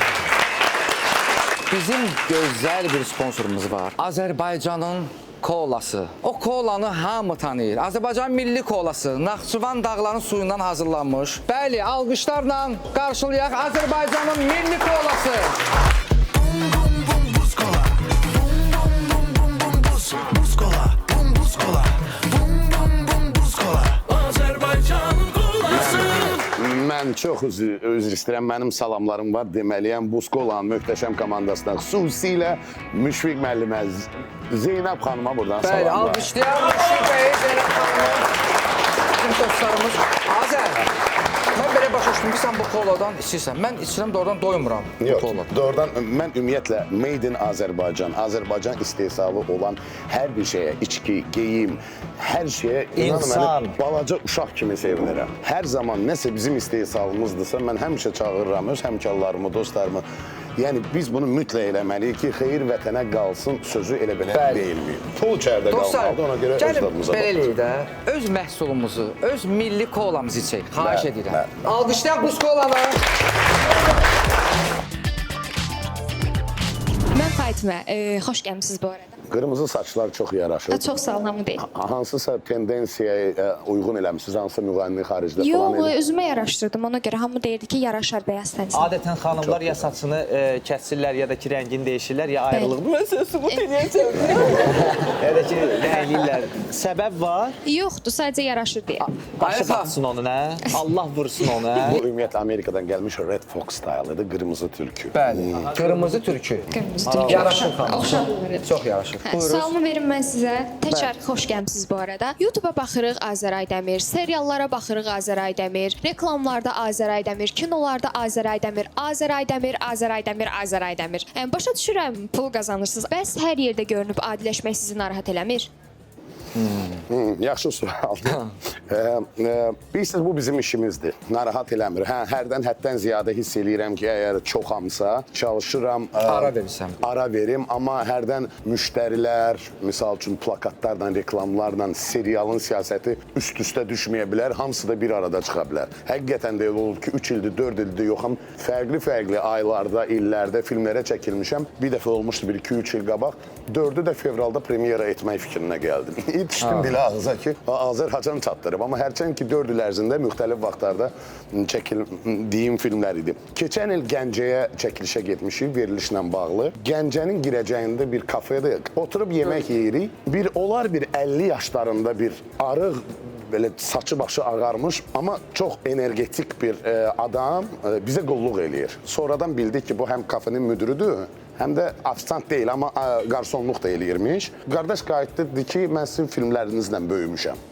Speaker 3: Bizim gözəl bir sponsorumuz var. Azərbaycanın kolası. O kolanı hamı tanıyır. Azərbaycan milli kolası Naxçıvan dağlarının suyundan hazırlanmış. Bəli, alqışlarla qarşılayaq Azərbaycanın milli kolası.
Speaker 5: Mən çox üzr istəyirəm, mənim salamlarım var deməliyəm bu skolanın möhtəşəm komandasına, xüsusilə Müşfiq müəllimə, Zeynəb xanıma buradan
Speaker 3: Bəli,
Speaker 5: salamlar.
Speaker 3: alqışlayaq Müşfiq bəyi, Zeynəb xanımı, bizim dostlarımız. Azər, mən belə başa düşdüm ki, sən bu koladan içirsən. Mən içirəm, doğrudan doymuram bu
Speaker 5: Yox,
Speaker 3: koladan.
Speaker 5: doğrudan mən ümumiyyətlə Made in Azərbaycan, Azərbaycan istehsalı olan hər bir şeyə, içki, geyim, hər şeyə inanın
Speaker 4: İnsan.
Speaker 5: məni balaca uşaq kimi sevinirəm. Hər zaman nəsə bizim istehsalımızdırsa, mən həmişə çağırıram öz həmkarlarımı, dostlarımı. Yəni biz bunu mütləq eləməliyik ki, xeyir vətənə qalsın sözü elə belə deyilməyib. Pul içəridə
Speaker 3: Dostlar,
Speaker 5: qalmalıdır, ona görə öz
Speaker 3: gəlin
Speaker 5: dadımıza
Speaker 3: belə
Speaker 5: baxaq.
Speaker 3: eləyək də, öz məhsulumuzu, öz milli kolamızı içək. Xahiş
Speaker 5: Bəli,
Speaker 3: edirəm.
Speaker 5: bəli.
Speaker 3: Alqışlayaq bu kolanı.
Speaker 10: Mən Fatimə, xoş gəlmisiniz bu arada.
Speaker 5: Qırmızı saçlar çox yaraşır.
Speaker 10: Çox sağ olun, hamı deyil.
Speaker 5: Hansısa tendensiyaya uyğun eləmisiniz, hansısa müğənni xaricdə falan
Speaker 10: Yox,
Speaker 5: elə?
Speaker 10: özümə yaraşdırdım. Ona görə hamı deyirdi ki, yaraşar bəyaz tənsən.
Speaker 4: Adətən xanımlar ya saçını kəsirlər, ya da ki rəngini dəyişirlər, ya ayrılıq. Mən sən sübut eləyəcəm. Ya da ki rəngləyirlər. Səbəb var.
Speaker 10: Yoxdur, sadəcə yaraşır deyə.
Speaker 4: Başı batsın onun, hə? Allah vursun onu, hə?
Speaker 5: Bu ümumiyyətlə Amerikadan gəlmiş Red Fox style-ıdır, qırmızı tülkü.
Speaker 3: Bəli, qırmızı tülkü.
Speaker 10: Qırmızı tülkü.
Speaker 3: Yaraşır xanım.
Speaker 10: Oxşadırlar.
Speaker 3: Çox yaraşır.
Speaker 10: Hə,
Speaker 3: Buyurun.
Speaker 10: sualımı verim mən sizə. Təkrar xoş gəlmisiniz bu arada. YouTube-a baxırıq Azər Aydəmir, seriallara baxırıq Azər Aydəmir, reklamlarda Azər Aydəmir, kinolarda Azər Aydəmir, Azər Aydəmir, Azər Aydəmir, Azər Aydəmir. Yəni başa düşürəm, pul qazanırsınız. Bəs hər yerdə görünüb adiləşmək sizi narahat eləmir?
Speaker 5: Yaxşı sualdır. Bilirsiniz, bu bizim işimizdir. Narahat eləmir. Hə, hərdən həddən ziyadə hiss eləyirəm ki, əgər çoxamsa, çalışıram
Speaker 3: Ara verirsən.
Speaker 5: Ara verim, amma hərdən müştərilər, misal üçün plakatlarla, reklamlarla serialın siyasəti üst-üstə düşməyə bilər, hamısı da bir arada çıxa bilər. Həqiqətən də elə olub ki, 3 ildir, 4 ildir yoxam. Fərqli-fərqli aylarda, illərdə filmlərə çəkilmişəm. Bir dəfə olmuşdu bir 2-3 il qabaq. 4-ü də fevralda premyera etmək fikrinə gəldim. Düşdüm dilə ağıza ki, Azər haçan çatdırıb. Amma hərçənd ki 4 il ərzində müxtəlif vaxtlarda çəkildiyim filmlər idi. Keçən il Gəncəyə çəkilişə getmişik, verilişlə bağlı. Gəncənin girəcəyində bir kafedə oturub yemək yeyirik. Bir olar bir 50 yaşlarında bir arıq, belə saçı başı ağarmış, amma çox energetik bir adam bizə qulluq eləyir. Sonradan bildik ki, bu həm kafenin müdürüdür, həm də ofisant deyil, amma qarsonluq da eləyirmiş. Qardaş qayıtdı, dedi ki, mən sizin filmlərinizlə böyümüşəm.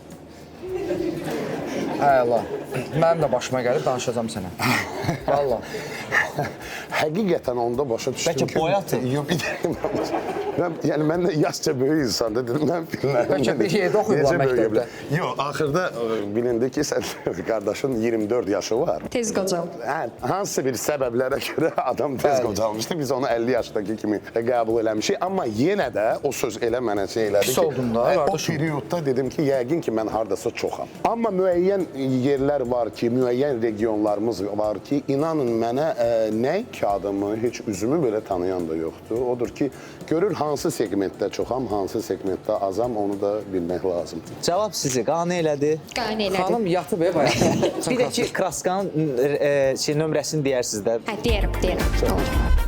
Speaker 3: Əla. Mənim də başıma gəlib, danışacağam sənə. Vallah.
Speaker 5: Həqiqətən onda başa düşdüm
Speaker 4: Bəlkə
Speaker 5: ki...
Speaker 4: boyatı.
Speaker 5: Yox, bir dəqiqə. Yəni, mən də yaşca böyük insandır, dedim, mən filmlərimlə...
Speaker 3: Bəlkə bir yerdə oxuyublar
Speaker 5: necə böyüyə
Speaker 3: məktəbdə.
Speaker 5: bilər? Yox, axırda bilindi ki, sən qardaşın 24 yaşı var.
Speaker 10: Tez qocaldı.
Speaker 5: Hə, hansısa bir səbəblərə görə adam tez qocalmışdı. Biz onu 50 yaşdakı kimi qəbul eləmişik. Amma yenə də o söz elə mənə şey elədi
Speaker 3: Pis
Speaker 5: ki,
Speaker 3: oldum da,
Speaker 5: o
Speaker 3: qardaşım.
Speaker 5: periodda dedim ki, yəqin ki, mən hardasa çoxam. Amma müəyyən yerlər var ki, müəyyən regionlarımız var ki, inanın mənə nə ki adımı, heç üzümü belə tanıyan da yoxdur. Odur ki, görür hansı segmentdə çoxam, hansı segmentdə azam, onu da bilmək lazımdır.
Speaker 4: Cavab sizi qane elədi.
Speaker 10: Qane elədi.
Speaker 3: Xanım yatıb bayaq.
Speaker 4: Bir də ki, kraskanın nömrəsini deyərsiniz də.
Speaker 10: Hə, deyərəm, deyərəm. Olur.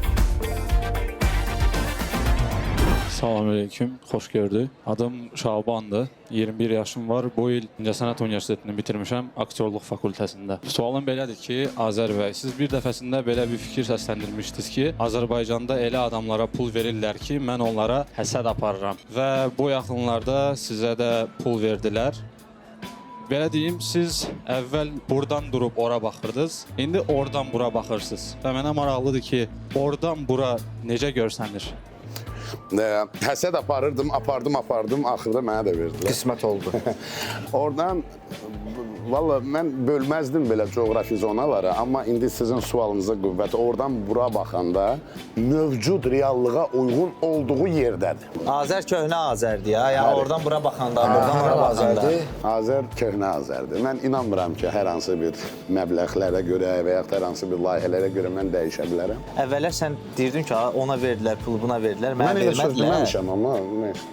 Speaker 6: Salam aleyküm, xoş gördük. Adım Şabandır, 21 yaşım var. Bu il İncəsənət Universitetini bitirmişəm, aktyorluq fakültəsində. Sualım belədir ki, Azər bəy, siz bir dəfəsində belə bir fikir səsləndirmişdiniz ki, Azərbaycanda elə adamlara pul verirlər ki, mən onlara həsəd aparıram. Və bu yaxınlarda sizə də pul verdilər. Belə deyim, siz əvvəl buradan durub ora baxırdınız, indi oradan bura baxırsınız. Və mənə maraqlıdır ki, oradan bura necə görsənir?
Speaker 5: Həsəd aparırdım, apardım, axırda mənə də verdilər.
Speaker 3: Qismət oldu.
Speaker 5: Oradan, valla mən bölməzdim belə coğrafi zonalara, amma indi sizin sualınıza qüvvət, oradan bura baxanda mövcud reallığa uyğun olduğu yerdədir.
Speaker 4: Azər köhnə Azərdir ya. Yəni oradan bura baxanda, buradan ora baxanda.
Speaker 5: Azər köhnə Azərdir. Mən inanmıram ki, hər hansı bir məbləğlərə görə və yaxud hər hansı bir layihələrə görə mən dəyişə bilərəm.
Speaker 4: Əvvəllər sən deyirdin ki, ona verdilər pulu, buna verdilər, mənə
Speaker 5: Mən elə söz
Speaker 4: vermədilər.
Speaker 5: deməmişəm amma.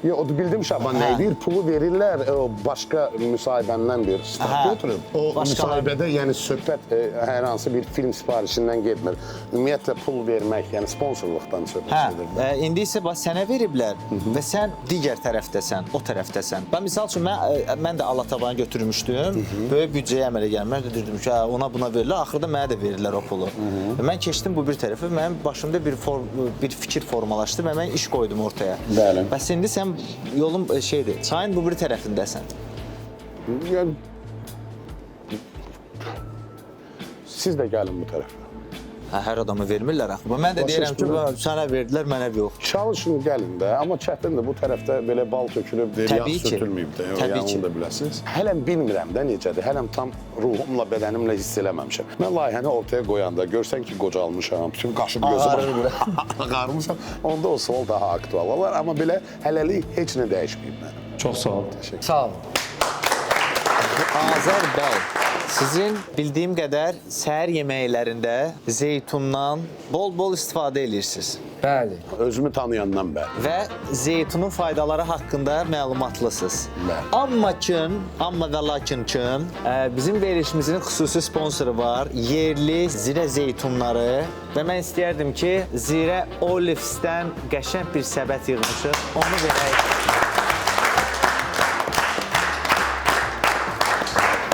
Speaker 5: Yox, o bildim Şaban nə deyir? Pulu verirlər, o başqa müsahibəmdən bir start götürüb. O müsahibədə, yəni söhbət hər hansı bir film sifarişindən getmir. Ümumiyyətlə pul vermək, yəni sponsorluqdan söhbət gedir.
Speaker 4: Hə, indi isə bax sənə veriblər və sən digər tərəfdəsən, o tərəfdəsən. Bax misal üçün mən də Alatabanı götürmüşdüm. Böyük büdcəyə əmələ gəlmir. Mən də deyirdim ki, hə, ona buna verirlər, axırda mənə də verirlər o pulu. Və mən keçdim bu bir tərəfə, mənim başımda bir fikir formalaşdı və mən iş qoydum ortaya.
Speaker 5: Bəli.
Speaker 4: Bəs indi sən yolun şeydir, çayın bu bir tərəfindəsən.
Speaker 5: Yəni siz də gəlin bu tərəfə.
Speaker 4: Hə, hər adama vermirlər axı. Mən də
Speaker 5: Başa
Speaker 4: deyirəm ki,
Speaker 5: düşmürəm.
Speaker 4: sənə verdilər, mənə yox.
Speaker 5: Çalışın gəlin də, amma çətindir bu tərəfdə belə bal tökülüb, yağ sürtülməyib də.
Speaker 4: Təbii ki.
Speaker 5: Onu da biləsiniz. Hələm bilmirəm də necədir. Hələm tam ruhumla, bədənimlə hiss eləməmişəm. Mən layihəni ortaya qoyanda görsən ki, qocalmışam, bütün qaşım gözüm ağarmışam, onda o sual daha aktual olar. Amma belə hələlik heç nə dəyişməyib mənim.
Speaker 6: Çox sağ olun.
Speaker 3: Sağ olun.
Speaker 4: Azər bəy, sizin bildiyim qədər səhər yeməklərində zeytundan bol-bol istifadə edirsiniz.
Speaker 3: Bəli.
Speaker 5: Özümü tanıyandan bəri.
Speaker 4: Və zeytunun faydaları haqqında məlumatlısınız.
Speaker 5: Bəli.
Speaker 4: Amma və lakin kim, bizim verilişimizin xüsusi sponsoru var, yerli zirə zeytunları və mən istəyərdim ki, Zirə Olives'dən qəşəng bir səbət yığmışıq, onu verək.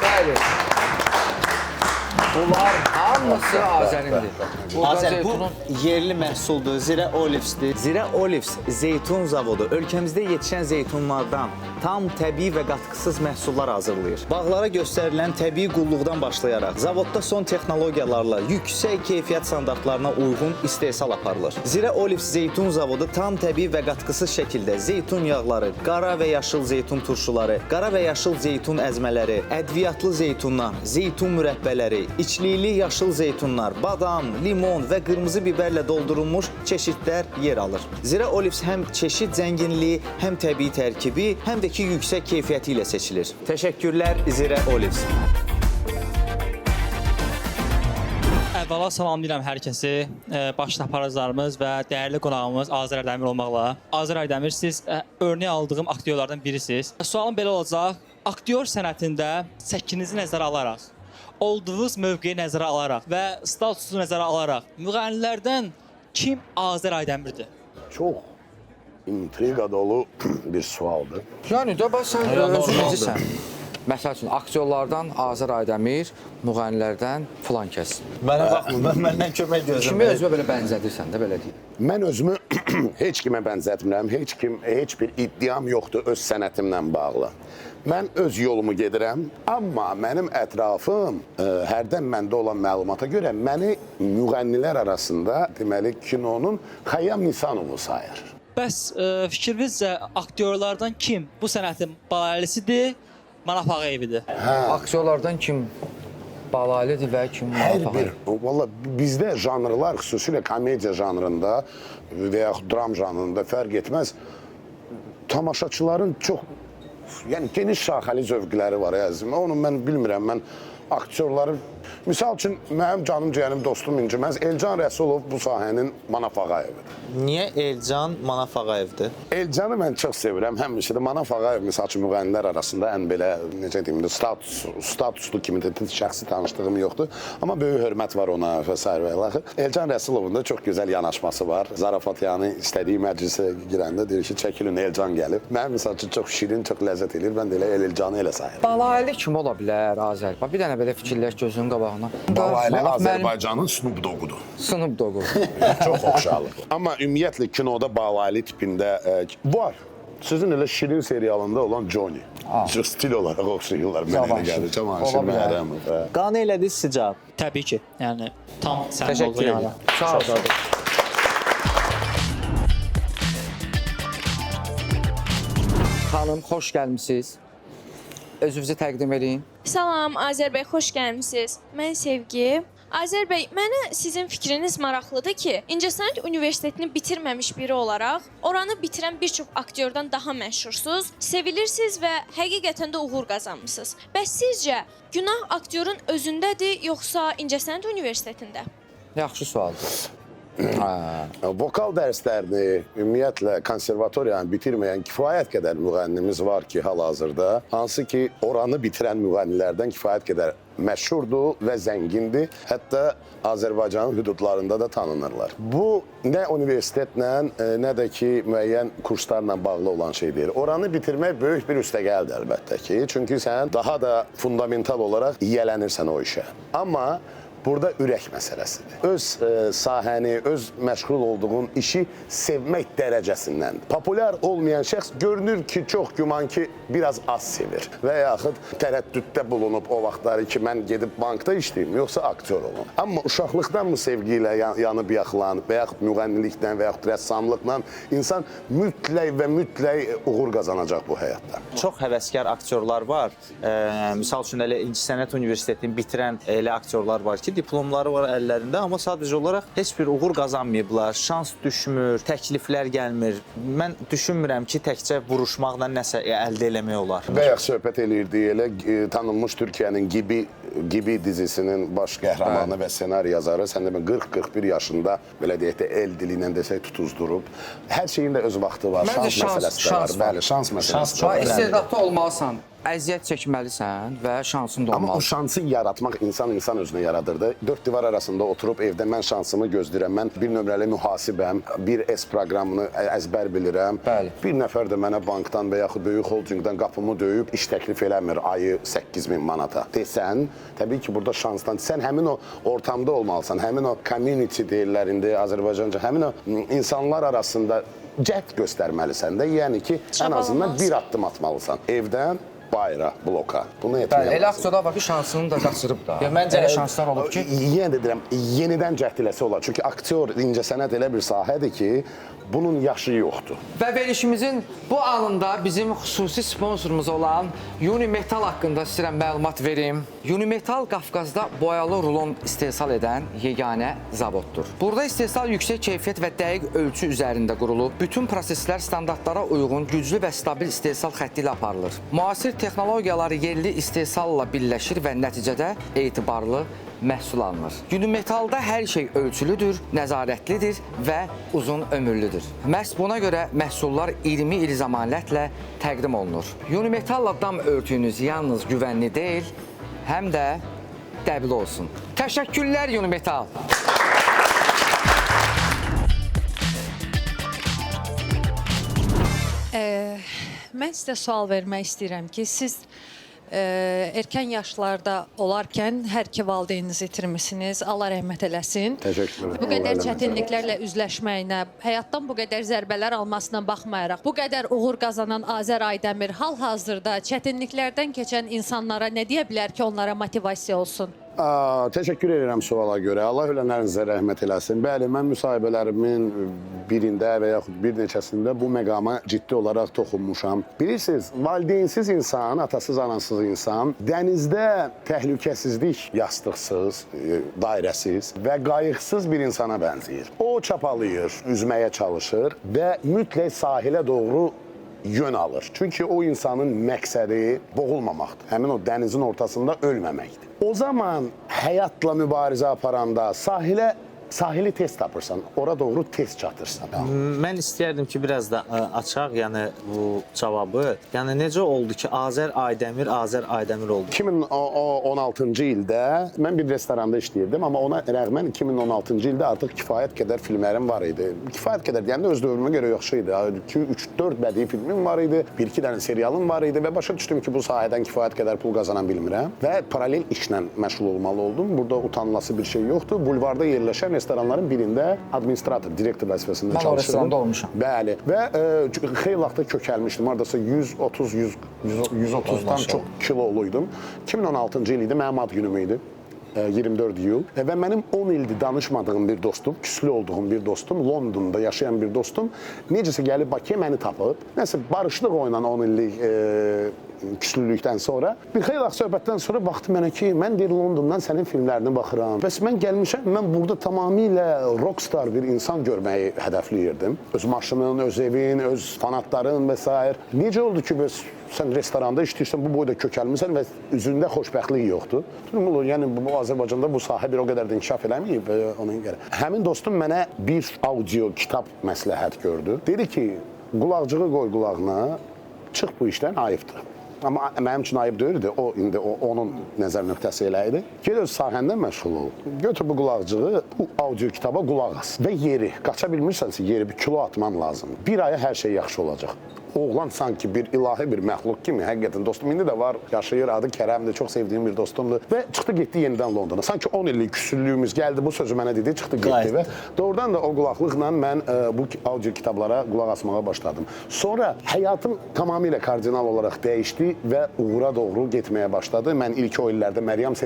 Speaker 3: Bəli. Bunlar hamısı Azərindir.
Speaker 4: Azər, bu yerli məhsuldur, Zirə Olivsdir. Zirə Olivs zeytun zavodu ölkəmizdə yetişən zeytunlardan tam təbii və qatqısız məhsullar hazırlayır. Bağlara göstərilən təbii qulluqdan başlayaraq zavodda son texnologiyalarla yüksək keyfiyyət standartlarına uyğun istehsal aparılır. Zirə Olivs zeytun zavodu tam təbii və qatqısız şəkildə zeytun yağları, qara və yaşıl zeytun turşuları, qara və yaşıl zeytun əzmələri, ədviyyatlı zeytunlar, zeytun mürəbbələri, içlikli yaşıl zeytunlar, badam, limon və qırmızı biberlə doldurulmuş çeşidlər yer alır. Zirə Olivs həm çeşid zənginliyi, həm təbii tərkibi, həm də ki yüksək keyfiyyəti ilə seçilir. Təşəkkürlər Zirə Olivs.
Speaker 9: Əvvəla salamlayıram hər kəsi, baş aparıcılarımız və dəyərli qonağımız Azər Aydəmir olmaqla. Azər Aydəmir, siz örnək aldığım aktyorlardan birisiniz. Sualım belə olacaq: aktyor sənətində çəkinizi nəzərə alaraq, olduğunuz mövqeyi nəzərə alaraq və statusunuzu nəzərə alaraq müğənnilərdən kim Azər Aydəmirdir?
Speaker 5: Çox intriqa dolu bir sualdır.
Speaker 3: Yəni də bax sən özün necəsən? Məsəl üçün aktyorlardan Azər Aydəmir, müğənnilərdən filan kəs.
Speaker 4: Mənə baxma, mən məndən kömək gözləmirəm.
Speaker 3: Kimi özünə belə bənzədirsən də belə deyim.
Speaker 5: Mən özümü heç kimə bənzətmirəm, heç kim, heç bir iddiam yoxdur öz sənətimlə bağlı. Mən öz yolumu gedirəm, amma mənim ətrafım hərdən məndə olan məlumata görə məni müğənnilər arasında deməli kinonun Xəyyam Nisanovu sayır.
Speaker 9: Bəs fikrinizcə aktyorlardan kim bu sənətin balalisidir, Manaf Ağayevidir?
Speaker 5: Hə.
Speaker 3: Aktyorlardan kim balalidir və kim Manaf Ağayev?
Speaker 5: Valla bizdə janrlar, xüsusilə komediya janrında və yaxud dram janrında fərq etməz. Tamaşaçıların çox, yəni geniş şaxəli zövqləri var əzizim. Onu mən bilmirəm, mən aktyorları... Misal üçün, mənim canım ciyənim, dostum inciməz, Elcan Rəsulov bu sahənin Manaf Ağayevidir.
Speaker 4: Niyə Elcan Manaf Ağayevdir?
Speaker 5: Elcanı mən çox sevirəm, həmişə də Manaf Ağayev, misal üçün, müğənnilər arasında ən belə, necə deyim, statuslu kimi də şəxsi tanışdığım yoxdur. Amma böyük hörmət var ona və s. və ilaxır. Elcan Rəsulovun da çox gözəl yanaşması var. Zarafat yəni istədiyi məclisə girəndə deyir ki, çəkilin, Elcan gəlib. Mənim, misal üçün, çox şirin, çox ləzzət eləyir. Mən də elə Elcanı elə sayıram.
Speaker 3: Balaylı kim ola bilər Azər? Bax, bir dənə belə fikirləş gözünün qabağına.
Speaker 5: Balaylı Azərbaycanın Snoop Dogg'udur.
Speaker 3: Snoop Dogg'u.
Speaker 5: Çox oxşarlı. Amma ümumiyyətlə kinoda Balaylı tipində var. Sizin elə Şirin serialında olan Johnny. Çox stil olaraq oxşayırlar. Mənə elə gəlir. Cavanşir Məhərrəmov.
Speaker 4: Qane elədi sizi cavab.
Speaker 9: Təbii ki. Yəni tam sənin olduğu
Speaker 4: Təşəkkür
Speaker 9: yana.
Speaker 3: Sağ ol. Xanım, xoş gəlmisiniz. Özünüzü təqdim edin.
Speaker 11: Salam, Azər bəy, xoş gəlmisiniz. Mən Sevgi. Azər bəy, mənə sizin fikriniz maraqlıdır ki, İncəsənət Universitetini bitirməmiş biri olaraq, oranı bitirən bir çox aktyordan daha məşhursuz, sevilirsiniz və həqiqətən də uğur qazanmısınız. Bəs sizcə günah aktyorun özündədir, yoxsa İncəsənət Universitetində?
Speaker 3: Yaxşı sualdır.
Speaker 5: Vokal dərslərini, ümumiyyətlə konservatoriyanı bitirməyən kifayət qədər müğənnimiz var ki, hal-hazırda, hansı ki, oranı bitirən müğənnilərdən kifayət qədər məşhurdur və zəngindir. Hətta Azərbaycanın hüdudlarında da tanınırlar. Bu, nə universitetlə, nə də ki, müəyyən kurslarla bağlı olan şey deyil. Oranı bitirmək böyük bir üstəgəldir əlbəttə ki, çünki sən daha da fundamental olaraq yiyələnirsən o işə. Amma burada ürək məsələsidir. Öz sahəni, öz məşğul olduğun işi sevmək dərəcəsindəndir. Populyar olmayan şəxs görünür ki, çox güman ki, biraz az sevir. Və yaxud tərəddüddə bulunub o vaxtları ki, mən gedib bankda işləyim, yoxsa aktyor olum. Amma uşaqlıqdan bu sevgi ilə yanıb yaxılan və yaxud müğənniliklə və yaxud rəssamlıqla insan mütləq və mütləq uğur qazanacaq bu həyatda.
Speaker 4: Çox həvəskar aktyorlar var. Misal üçün, elə İncəsənət Universitetini bitirən elə aktyorlar var ki, diplomları var əllərində, amma sadəcə olaraq heç bir uğur qazanmayıblar, şans düşmür, təkliflər gəlmir. Mən düşünmürəm ki, təkcə vuruşmaqla nəsə əldə eləmək olar.
Speaker 5: Bayaq söhbət eləyirdik, elə tanınmış Türkiyənin Gibi dizisinin baş qəhrəmanı və senaryo yazarı, sən demə 40-41 yaşında, belə deyək də, el dili ilə desək tutuzdurub. Hər şeyin də öz vaxtı var, şans məsələsi də var. Bəli, şans məsələsi də var.
Speaker 3: İstedadlı olmalısan. Əziyyət çəkməlisən və şansın da
Speaker 5: Amma o
Speaker 3: olmalıdır.
Speaker 5: şansı yaratmaq insan özünə yaradırdı. Dörd divar arasında oturub evdə mən şansımı gözləyirəm. Mən bir nömrəli mühasibəm, bir S proqramını əzbər bilirəm.
Speaker 3: Bəli.
Speaker 5: Bir nəfər də mənə bankdan və yaxud böyük holdinqdən qapımı döyüb iş təklif eləmir ayı 8000 manata desən, təbii ki, burada şansdan sən həmin o ortamda olmalısan, həmin o community deyirlər indi Azərbaycanca, həmin o insanlar arasında cəhd göstərməlisən də, yəni ki, ən azından bir addım atmalısan. Evdən bayıra, bloka. Bunu etmək
Speaker 3: Bəli, elə
Speaker 5: lazımdır.
Speaker 3: aktyorlar var ki, şansını da qaçırıb da.
Speaker 4: Ya məncə-
Speaker 3: elə şanslar olub ki,
Speaker 5: Yenə də deyirəm, yenidən cəhd eləsə olar. Çünki aktyor, incəsənət elə bir sahədir ki, bunun yaşı yoxdur.
Speaker 3: Və verilişimizin bu anında bizim xüsusi sponsorumuz olan Unimetal haqqında istəyirəm məlumat verim. Unimetal Qafqazda boyalı rulon istehsal edən yeganə zavoddur. Burada istehsal yüksək keyfiyyət və dəqiq ölçü üzərində qurulub. Bütün proseslər standartlara uyğun, güclü və stabil istehsal xətti ilə aparılır. Müasir texnologiyalar yerli istehsalla birləşir və nəticədə etibarlı məhsul alınır. Unimetalda hər şey ölçülüdür, nəzarətlidir və uzun ömürlüdür. Məhz buna görə məhsullar 20 il zəmanətlə təqdim olunur. Unimetalla dam örtüyünüz yalnız güvənli deyil, həm də dəbli olsun. Təşəkkürlər Unimetal.
Speaker 12: Mən sizə sual vermək istəyirəm ki, siz erkən yaşlarda olarkən hər iki valideyninizi itirmisiniz. Allah rəhmət eləsin.
Speaker 5: Təşəkkür edirəm.
Speaker 12: Bu qədər
Speaker 5: Allah rəhmət
Speaker 12: çətinliklərlə üzləşməyinə, həyatdan bu qədər zərbələr almasına baxmayaraq, bu qədər uğur qazanan Azər Aydəmir hal-hazırda çətinliklərdən keçən insanlara nə deyə bilər ki, onlara motivasiya olsun?
Speaker 5: Təşəkkür edirəm suala görə. Allah ölənlərinizə rəhmət eləsin. Bəli, mən müsahibələrimin birində və yaxud bir neçəsində bu məqama ciddi olaraq toxunmuşam. Bilirsiniz, valideynsiz insan, atasız, anasız insan dənizdə təhlükəsizlik yastıqsız, dairəsiz və qayıqsız bir insana bənzəyir. O çapalayır, üzməyə çalışır və mütləq sahilə doğru yön alır. Çünki o insanın məqsədi boğulmamaqdır. Həmin o dənizin ortasında ölməməkdir. O zaman həyatla mübarizə aparanda sahili tez tapırsan, ora doğru tez çatırsan.
Speaker 4: Mən istəyərdim ki, biraz da açaq, yəni bu cavabı. Yəni necə oldu ki, Azər Aydəmir, Azər Aydəmir oldu?
Speaker 5: 2016-cı ildə mən bir restoranda işləyirdim, amma ona rəğmən 2016-cı ildə artıq kifayət qədər filmlərim var idi. Kifayət qədər deyəndə öz dövrümə görə yaxşı idi. 2, 3, 4 bədii filmim var idi, 1-2 dənə serialım var idi və başa düşdüm ki, bu sahədən kifayət qədər pul qazana bilmirəm və paralel işlə məşğul olmalı oldum. Burada utanılası bir şey yoxdur. Bulvarda yerləşən restoranların birində administrator, direktor vəzifəsində
Speaker 3: Mən o
Speaker 5: çalışırdım.
Speaker 3: restoranda olmuşam.
Speaker 5: Bəli. Və xeyli vaxtda kökəlmişdim. Hardasa 130, 130-dan çox kiloluydum. 2016-cı il idi, mənim ad günüm idi. 24 iyul. Və mənim 10 ildir danışmadığım bir dostum, küslü olduğum bir dostum, Londonda yaşayan bir dostum necəsə gəlib Bakıya məni tapıb. Nəsə barışdıq oyla 10 illik küslülükdən sonra. Bir xeyli vaxt söhbətdən sonra baxdı mənə ki, mən deyir Londondan sənin filmlərinə baxıram. Bəs mən gəlmişəm, mən burada tamamilə rockstar bir insan görməyi hədəfləyirdim. Öz maşının, öz evin, öz fanatların və s. Necə oldu ki, bəs sən restoranda işləyirsən, bu boyda kökəlmisən və üzündə xoşbəxtlik yoxdur. Dedim, yəni bu Azərbaycanda bu sahə bir o qədər də inkişaf eləməyib ona görə. Həmin dostum mənə bir audio kitab məsləhət gördü. Dedi ki, qulaqcığı qoy qulağına, çıx bu işdən, ayıbdır. Amma mənim üçün ayıb deyildi, o indi onun nəzər nöqtəsi elə idi. Ged öz sahəndə məşğul ol. Götür bu qulaqcığı, bu audio kitaba qulaq as və yeri, qaça bilmirsənsə yeri bir kilo atman lazımdır. Bir aya hər şey yaxşı olacaq. Oğlan sanki bir ilahi bir məxluq kimi, həqiqətən dostum indi də var, yaşayır, adı Kərəmdir, çox sevdiyim bir dostumdur və çıxdı getdi yenidən Londona. Sanki 10 illik küsüllüyümüz gəldi, bu sözü mənə dedi, çıxdı getdi və doğrudan da o qulaqlıqla mən bu audio kitablara qulaq asmağa başladım. Sonra həyatım tamamilə kardinal olaraq dəyişdi və uğura doğru getməyə başladı. Mən ilk o illərdə Məryəm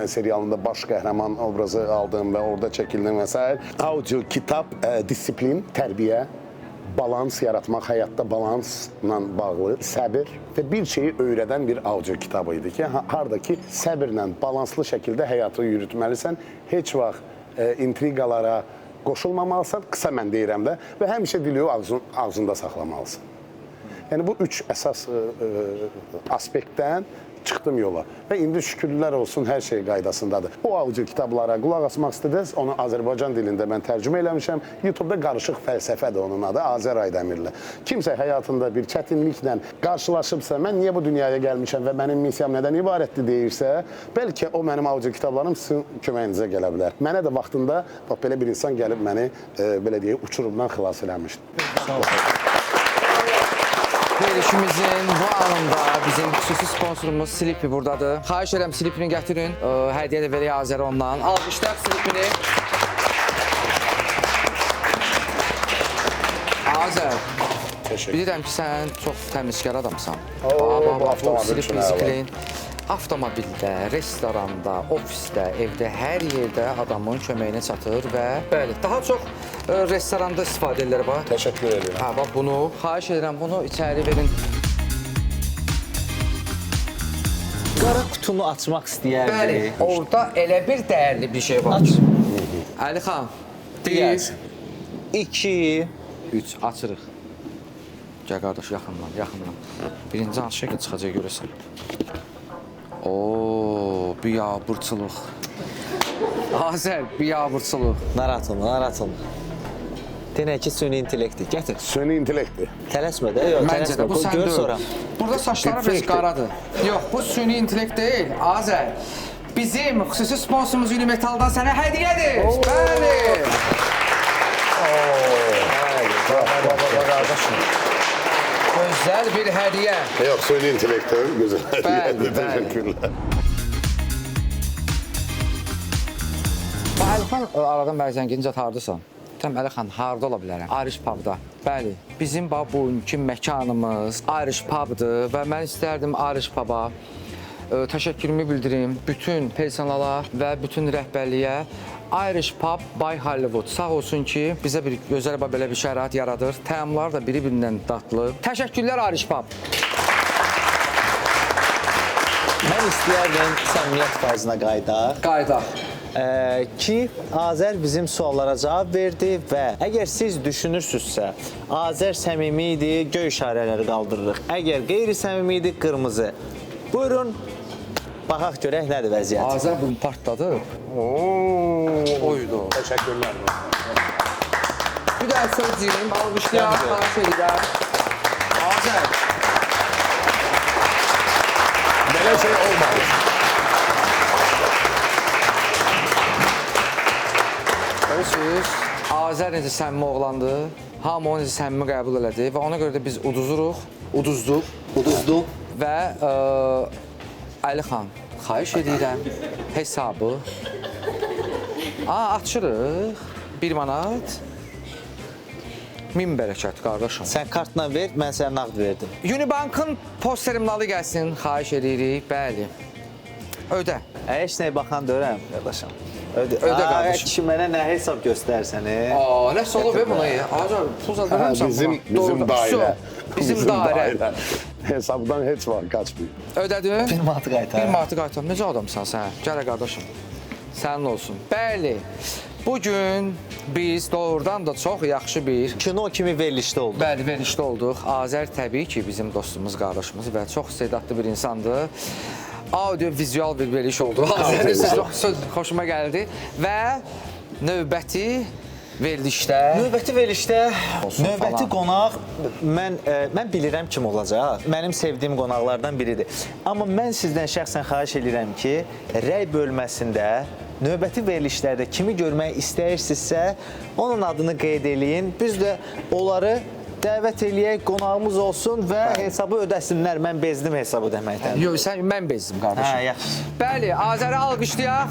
Speaker 5: serialında baş qəhrəman obrazı aldım və orada çəkildim və s. Audio kitab, disiplin, tərbiyə, balans yaratmaq, həyatda balansla bağlı səbir və bir şeyi öyrədən bir audio kitabı idi ki, harda ki səbirlə, balanslı şəkildə həyatı yürütməlisən, heç vaxt intriqalara qoşulmamalısan, qısa mən deyirəm də, və həmişə dili ağzında saxlamalısan. Yəni bu üç əsas aspektdən Çıxdım yola və indi şükürlər olsun hər şey qaydasındadır. O audio kitablara qulaq asmaq istədiniz, onu Azərbaycan dilində mən tərcümə eləmişəm. YouTube-da Qarışıq Fəlsəfədir onun adı, Azər Aydəmirlə. Kimsə həyatında bir çətinliklə qarşılaşıbsa, mən niyə bu dünyaya gəlmişəm və mənim missiyam nədən ibarətdir deyirsə, bəlkə o mənim audio kitablarım sizin köməyinizə gələ bilər. Mənə də vaxtında bax belə bir insan gəlib məni belə deyək, uçurumdan xilas eləmişdi.
Speaker 4: Sağ olun.
Speaker 3: Verilişimizin bu anında bizim xüsusi sponsorumuz Sleepy buradadır. Xahiş edirəm Sleepy'ni gətirin. Hədiyyə də verək Azər ondan. Alqışlar Sleepy'ni. Azər, bilirəm ki, sən çox təmizkar adamsan.
Speaker 5: Bu
Speaker 3: Sleepy Clean. Avtomobildə, restoranda, ofisdə, evdə, hər yerdə adamın köməyinə çatır və bəli, daha çox restoranda istifadə edirlər bax.
Speaker 5: Təşəkkür edirəm.
Speaker 3: Hə, bax bunu, xahiş edirəm, bunu içəri verin.
Speaker 4: Qara qutunu açmaq istəyərdik.
Speaker 3: Bəli, orada elə bir dəyərli bir şey var.
Speaker 4: Aç.
Speaker 3: Əlixan, 1,
Speaker 4: 2,
Speaker 3: 3, açırıq. Gəl qardaş, yaxından, yaxından. Birinci hansı şəkil çıxacaq görəsən? Ooo, biabırçılıq. Azər, biabırçılıq.
Speaker 4: Narahat olma, narahat olma. Denək ki, süni intellektdir. Gətir.
Speaker 5: Süni intellektdir.
Speaker 4: Tələsmə də, yox,
Speaker 3: Məncə də,
Speaker 4: tələsmə.
Speaker 3: bu sən
Speaker 4: Gör
Speaker 3: deyil.
Speaker 4: sonra.
Speaker 3: Burada saçları biraz qaradır. Yox, bu süni intellekt deyil, Azər. Bizim xüsusi sponsorumuz Unimetaldan sənə hədiyyədir. Bəli. Bəli, qardaşım. Gözəl bir hədiyyə.
Speaker 5: Yox, süni intellektdir, gözəl hədiyyədir. Təşəkkürlər.
Speaker 3: Əlixan, aradan bəzən gencə hardasan? Deyirəm, Əlixan, harda ola bilərəm? Irish Pub'da. Bəli, bizim bax bugünkü məkanımız Irish Pub'dır və mən istərdim Irish Pub'a təşəkkürümü bildirim bütün personala və bütün rəhbərliyə. Irish Pub by Hollywood. Sağ olsun ki, bizə bir gözəl belə bir şərait yaradır. Təamlar da biri-birindən dadlı. Təşəkkürlər Irish Pub.
Speaker 4: Mən istəyərdim səmimiyyət faizinə qayıdaq.
Speaker 3: Qayıdaq.
Speaker 4: Ki, Azər bizim suallara cavab verdi və əgər siz düşünürsünüzsə, Azər səmimi idi, göy işarələri qaldırırıq. Əgər qeyri-səmimi idi, qırmızı. Buyurun, baxaq görək nədir vəziyyət.
Speaker 3: Azər bunu partladı. Oydu.
Speaker 5: Təşəkkürlər.
Speaker 3: Bir daha söz deyim, alqışlayaq, xahiş edirəm. Azər.
Speaker 5: Belə şey olmadı.
Speaker 3: Görürsünüz, Azər necə səmimi oğlandı, hamı onu necə səmimi qəbul elədi və ona görə də biz uduzuruq, uduzduq.
Speaker 4: Uduzduq.
Speaker 3: Və Əlixan, xahiş edirəm, hesabı. Açırıq, 1 manat. 1000 bərəkət, qardaşım.
Speaker 4: Sən kartla ver, mən sənə nağd verdim.
Speaker 3: Unibankın post terminalı gəlsin, xahiş edirik, bəli. Ödə.
Speaker 4: Heç nəyə baxan deyirəm, qardaşım. Ödə,
Speaker 3: Ödə qardaşım.
Speaker 4: Kişi mənə nə hesab göstərsən?
Speaker 3: Nəsə olub buna? Azər, pul zad verməmsən
Speaker 5: buna. Bizim dairə.
Speaker 3: Bizim dairə.
Speaker 5: Hesabdan heç vaxt qaçmayın.
Speaker 3: Ödədin?
Speaker 4: 1 manatı qaytar.
Speaker 3: 1 manatı qaytar. Necə adamsan sən? Gəl qardaşım. Sənin olsun. Bəli. Bugün biz doğrudan da çox yaxşı bir
Speaker 4: kino kimi verilişdə olduq.
Speaker 3: Bəli, verilişdə olduq. Azər təbii ki, bizim dostumuz, qardaşımız və çox istedadlı bir insandır. Audio-vizual bir veriliş oldu. Azərin sözü söz xoşuma gəldi və növbəti verilişdə
Speaker 4: Növbəti qonaq mən bilirəm kim olacaq. Mənim sevdiyim qonaqlardan biridir. Amma mən sizdən şəxsən xahiş edirəm ki, rəy bölməsində növbəti verilişlərdə kimi görmək istəyirsinizsə, onun adını qeyd eləyin. Biz də onları dəvət eləyək, qonağımız olsun və hesabı ödəsinlər. Mən bezdim hesabı ödəməkdən.
Speaker 3: Yox, sən mən bezdim qardaşım.
Speaker 4: Hə, yaxşı.
Speaker 3: Bəli, Azəri alqışlayaq.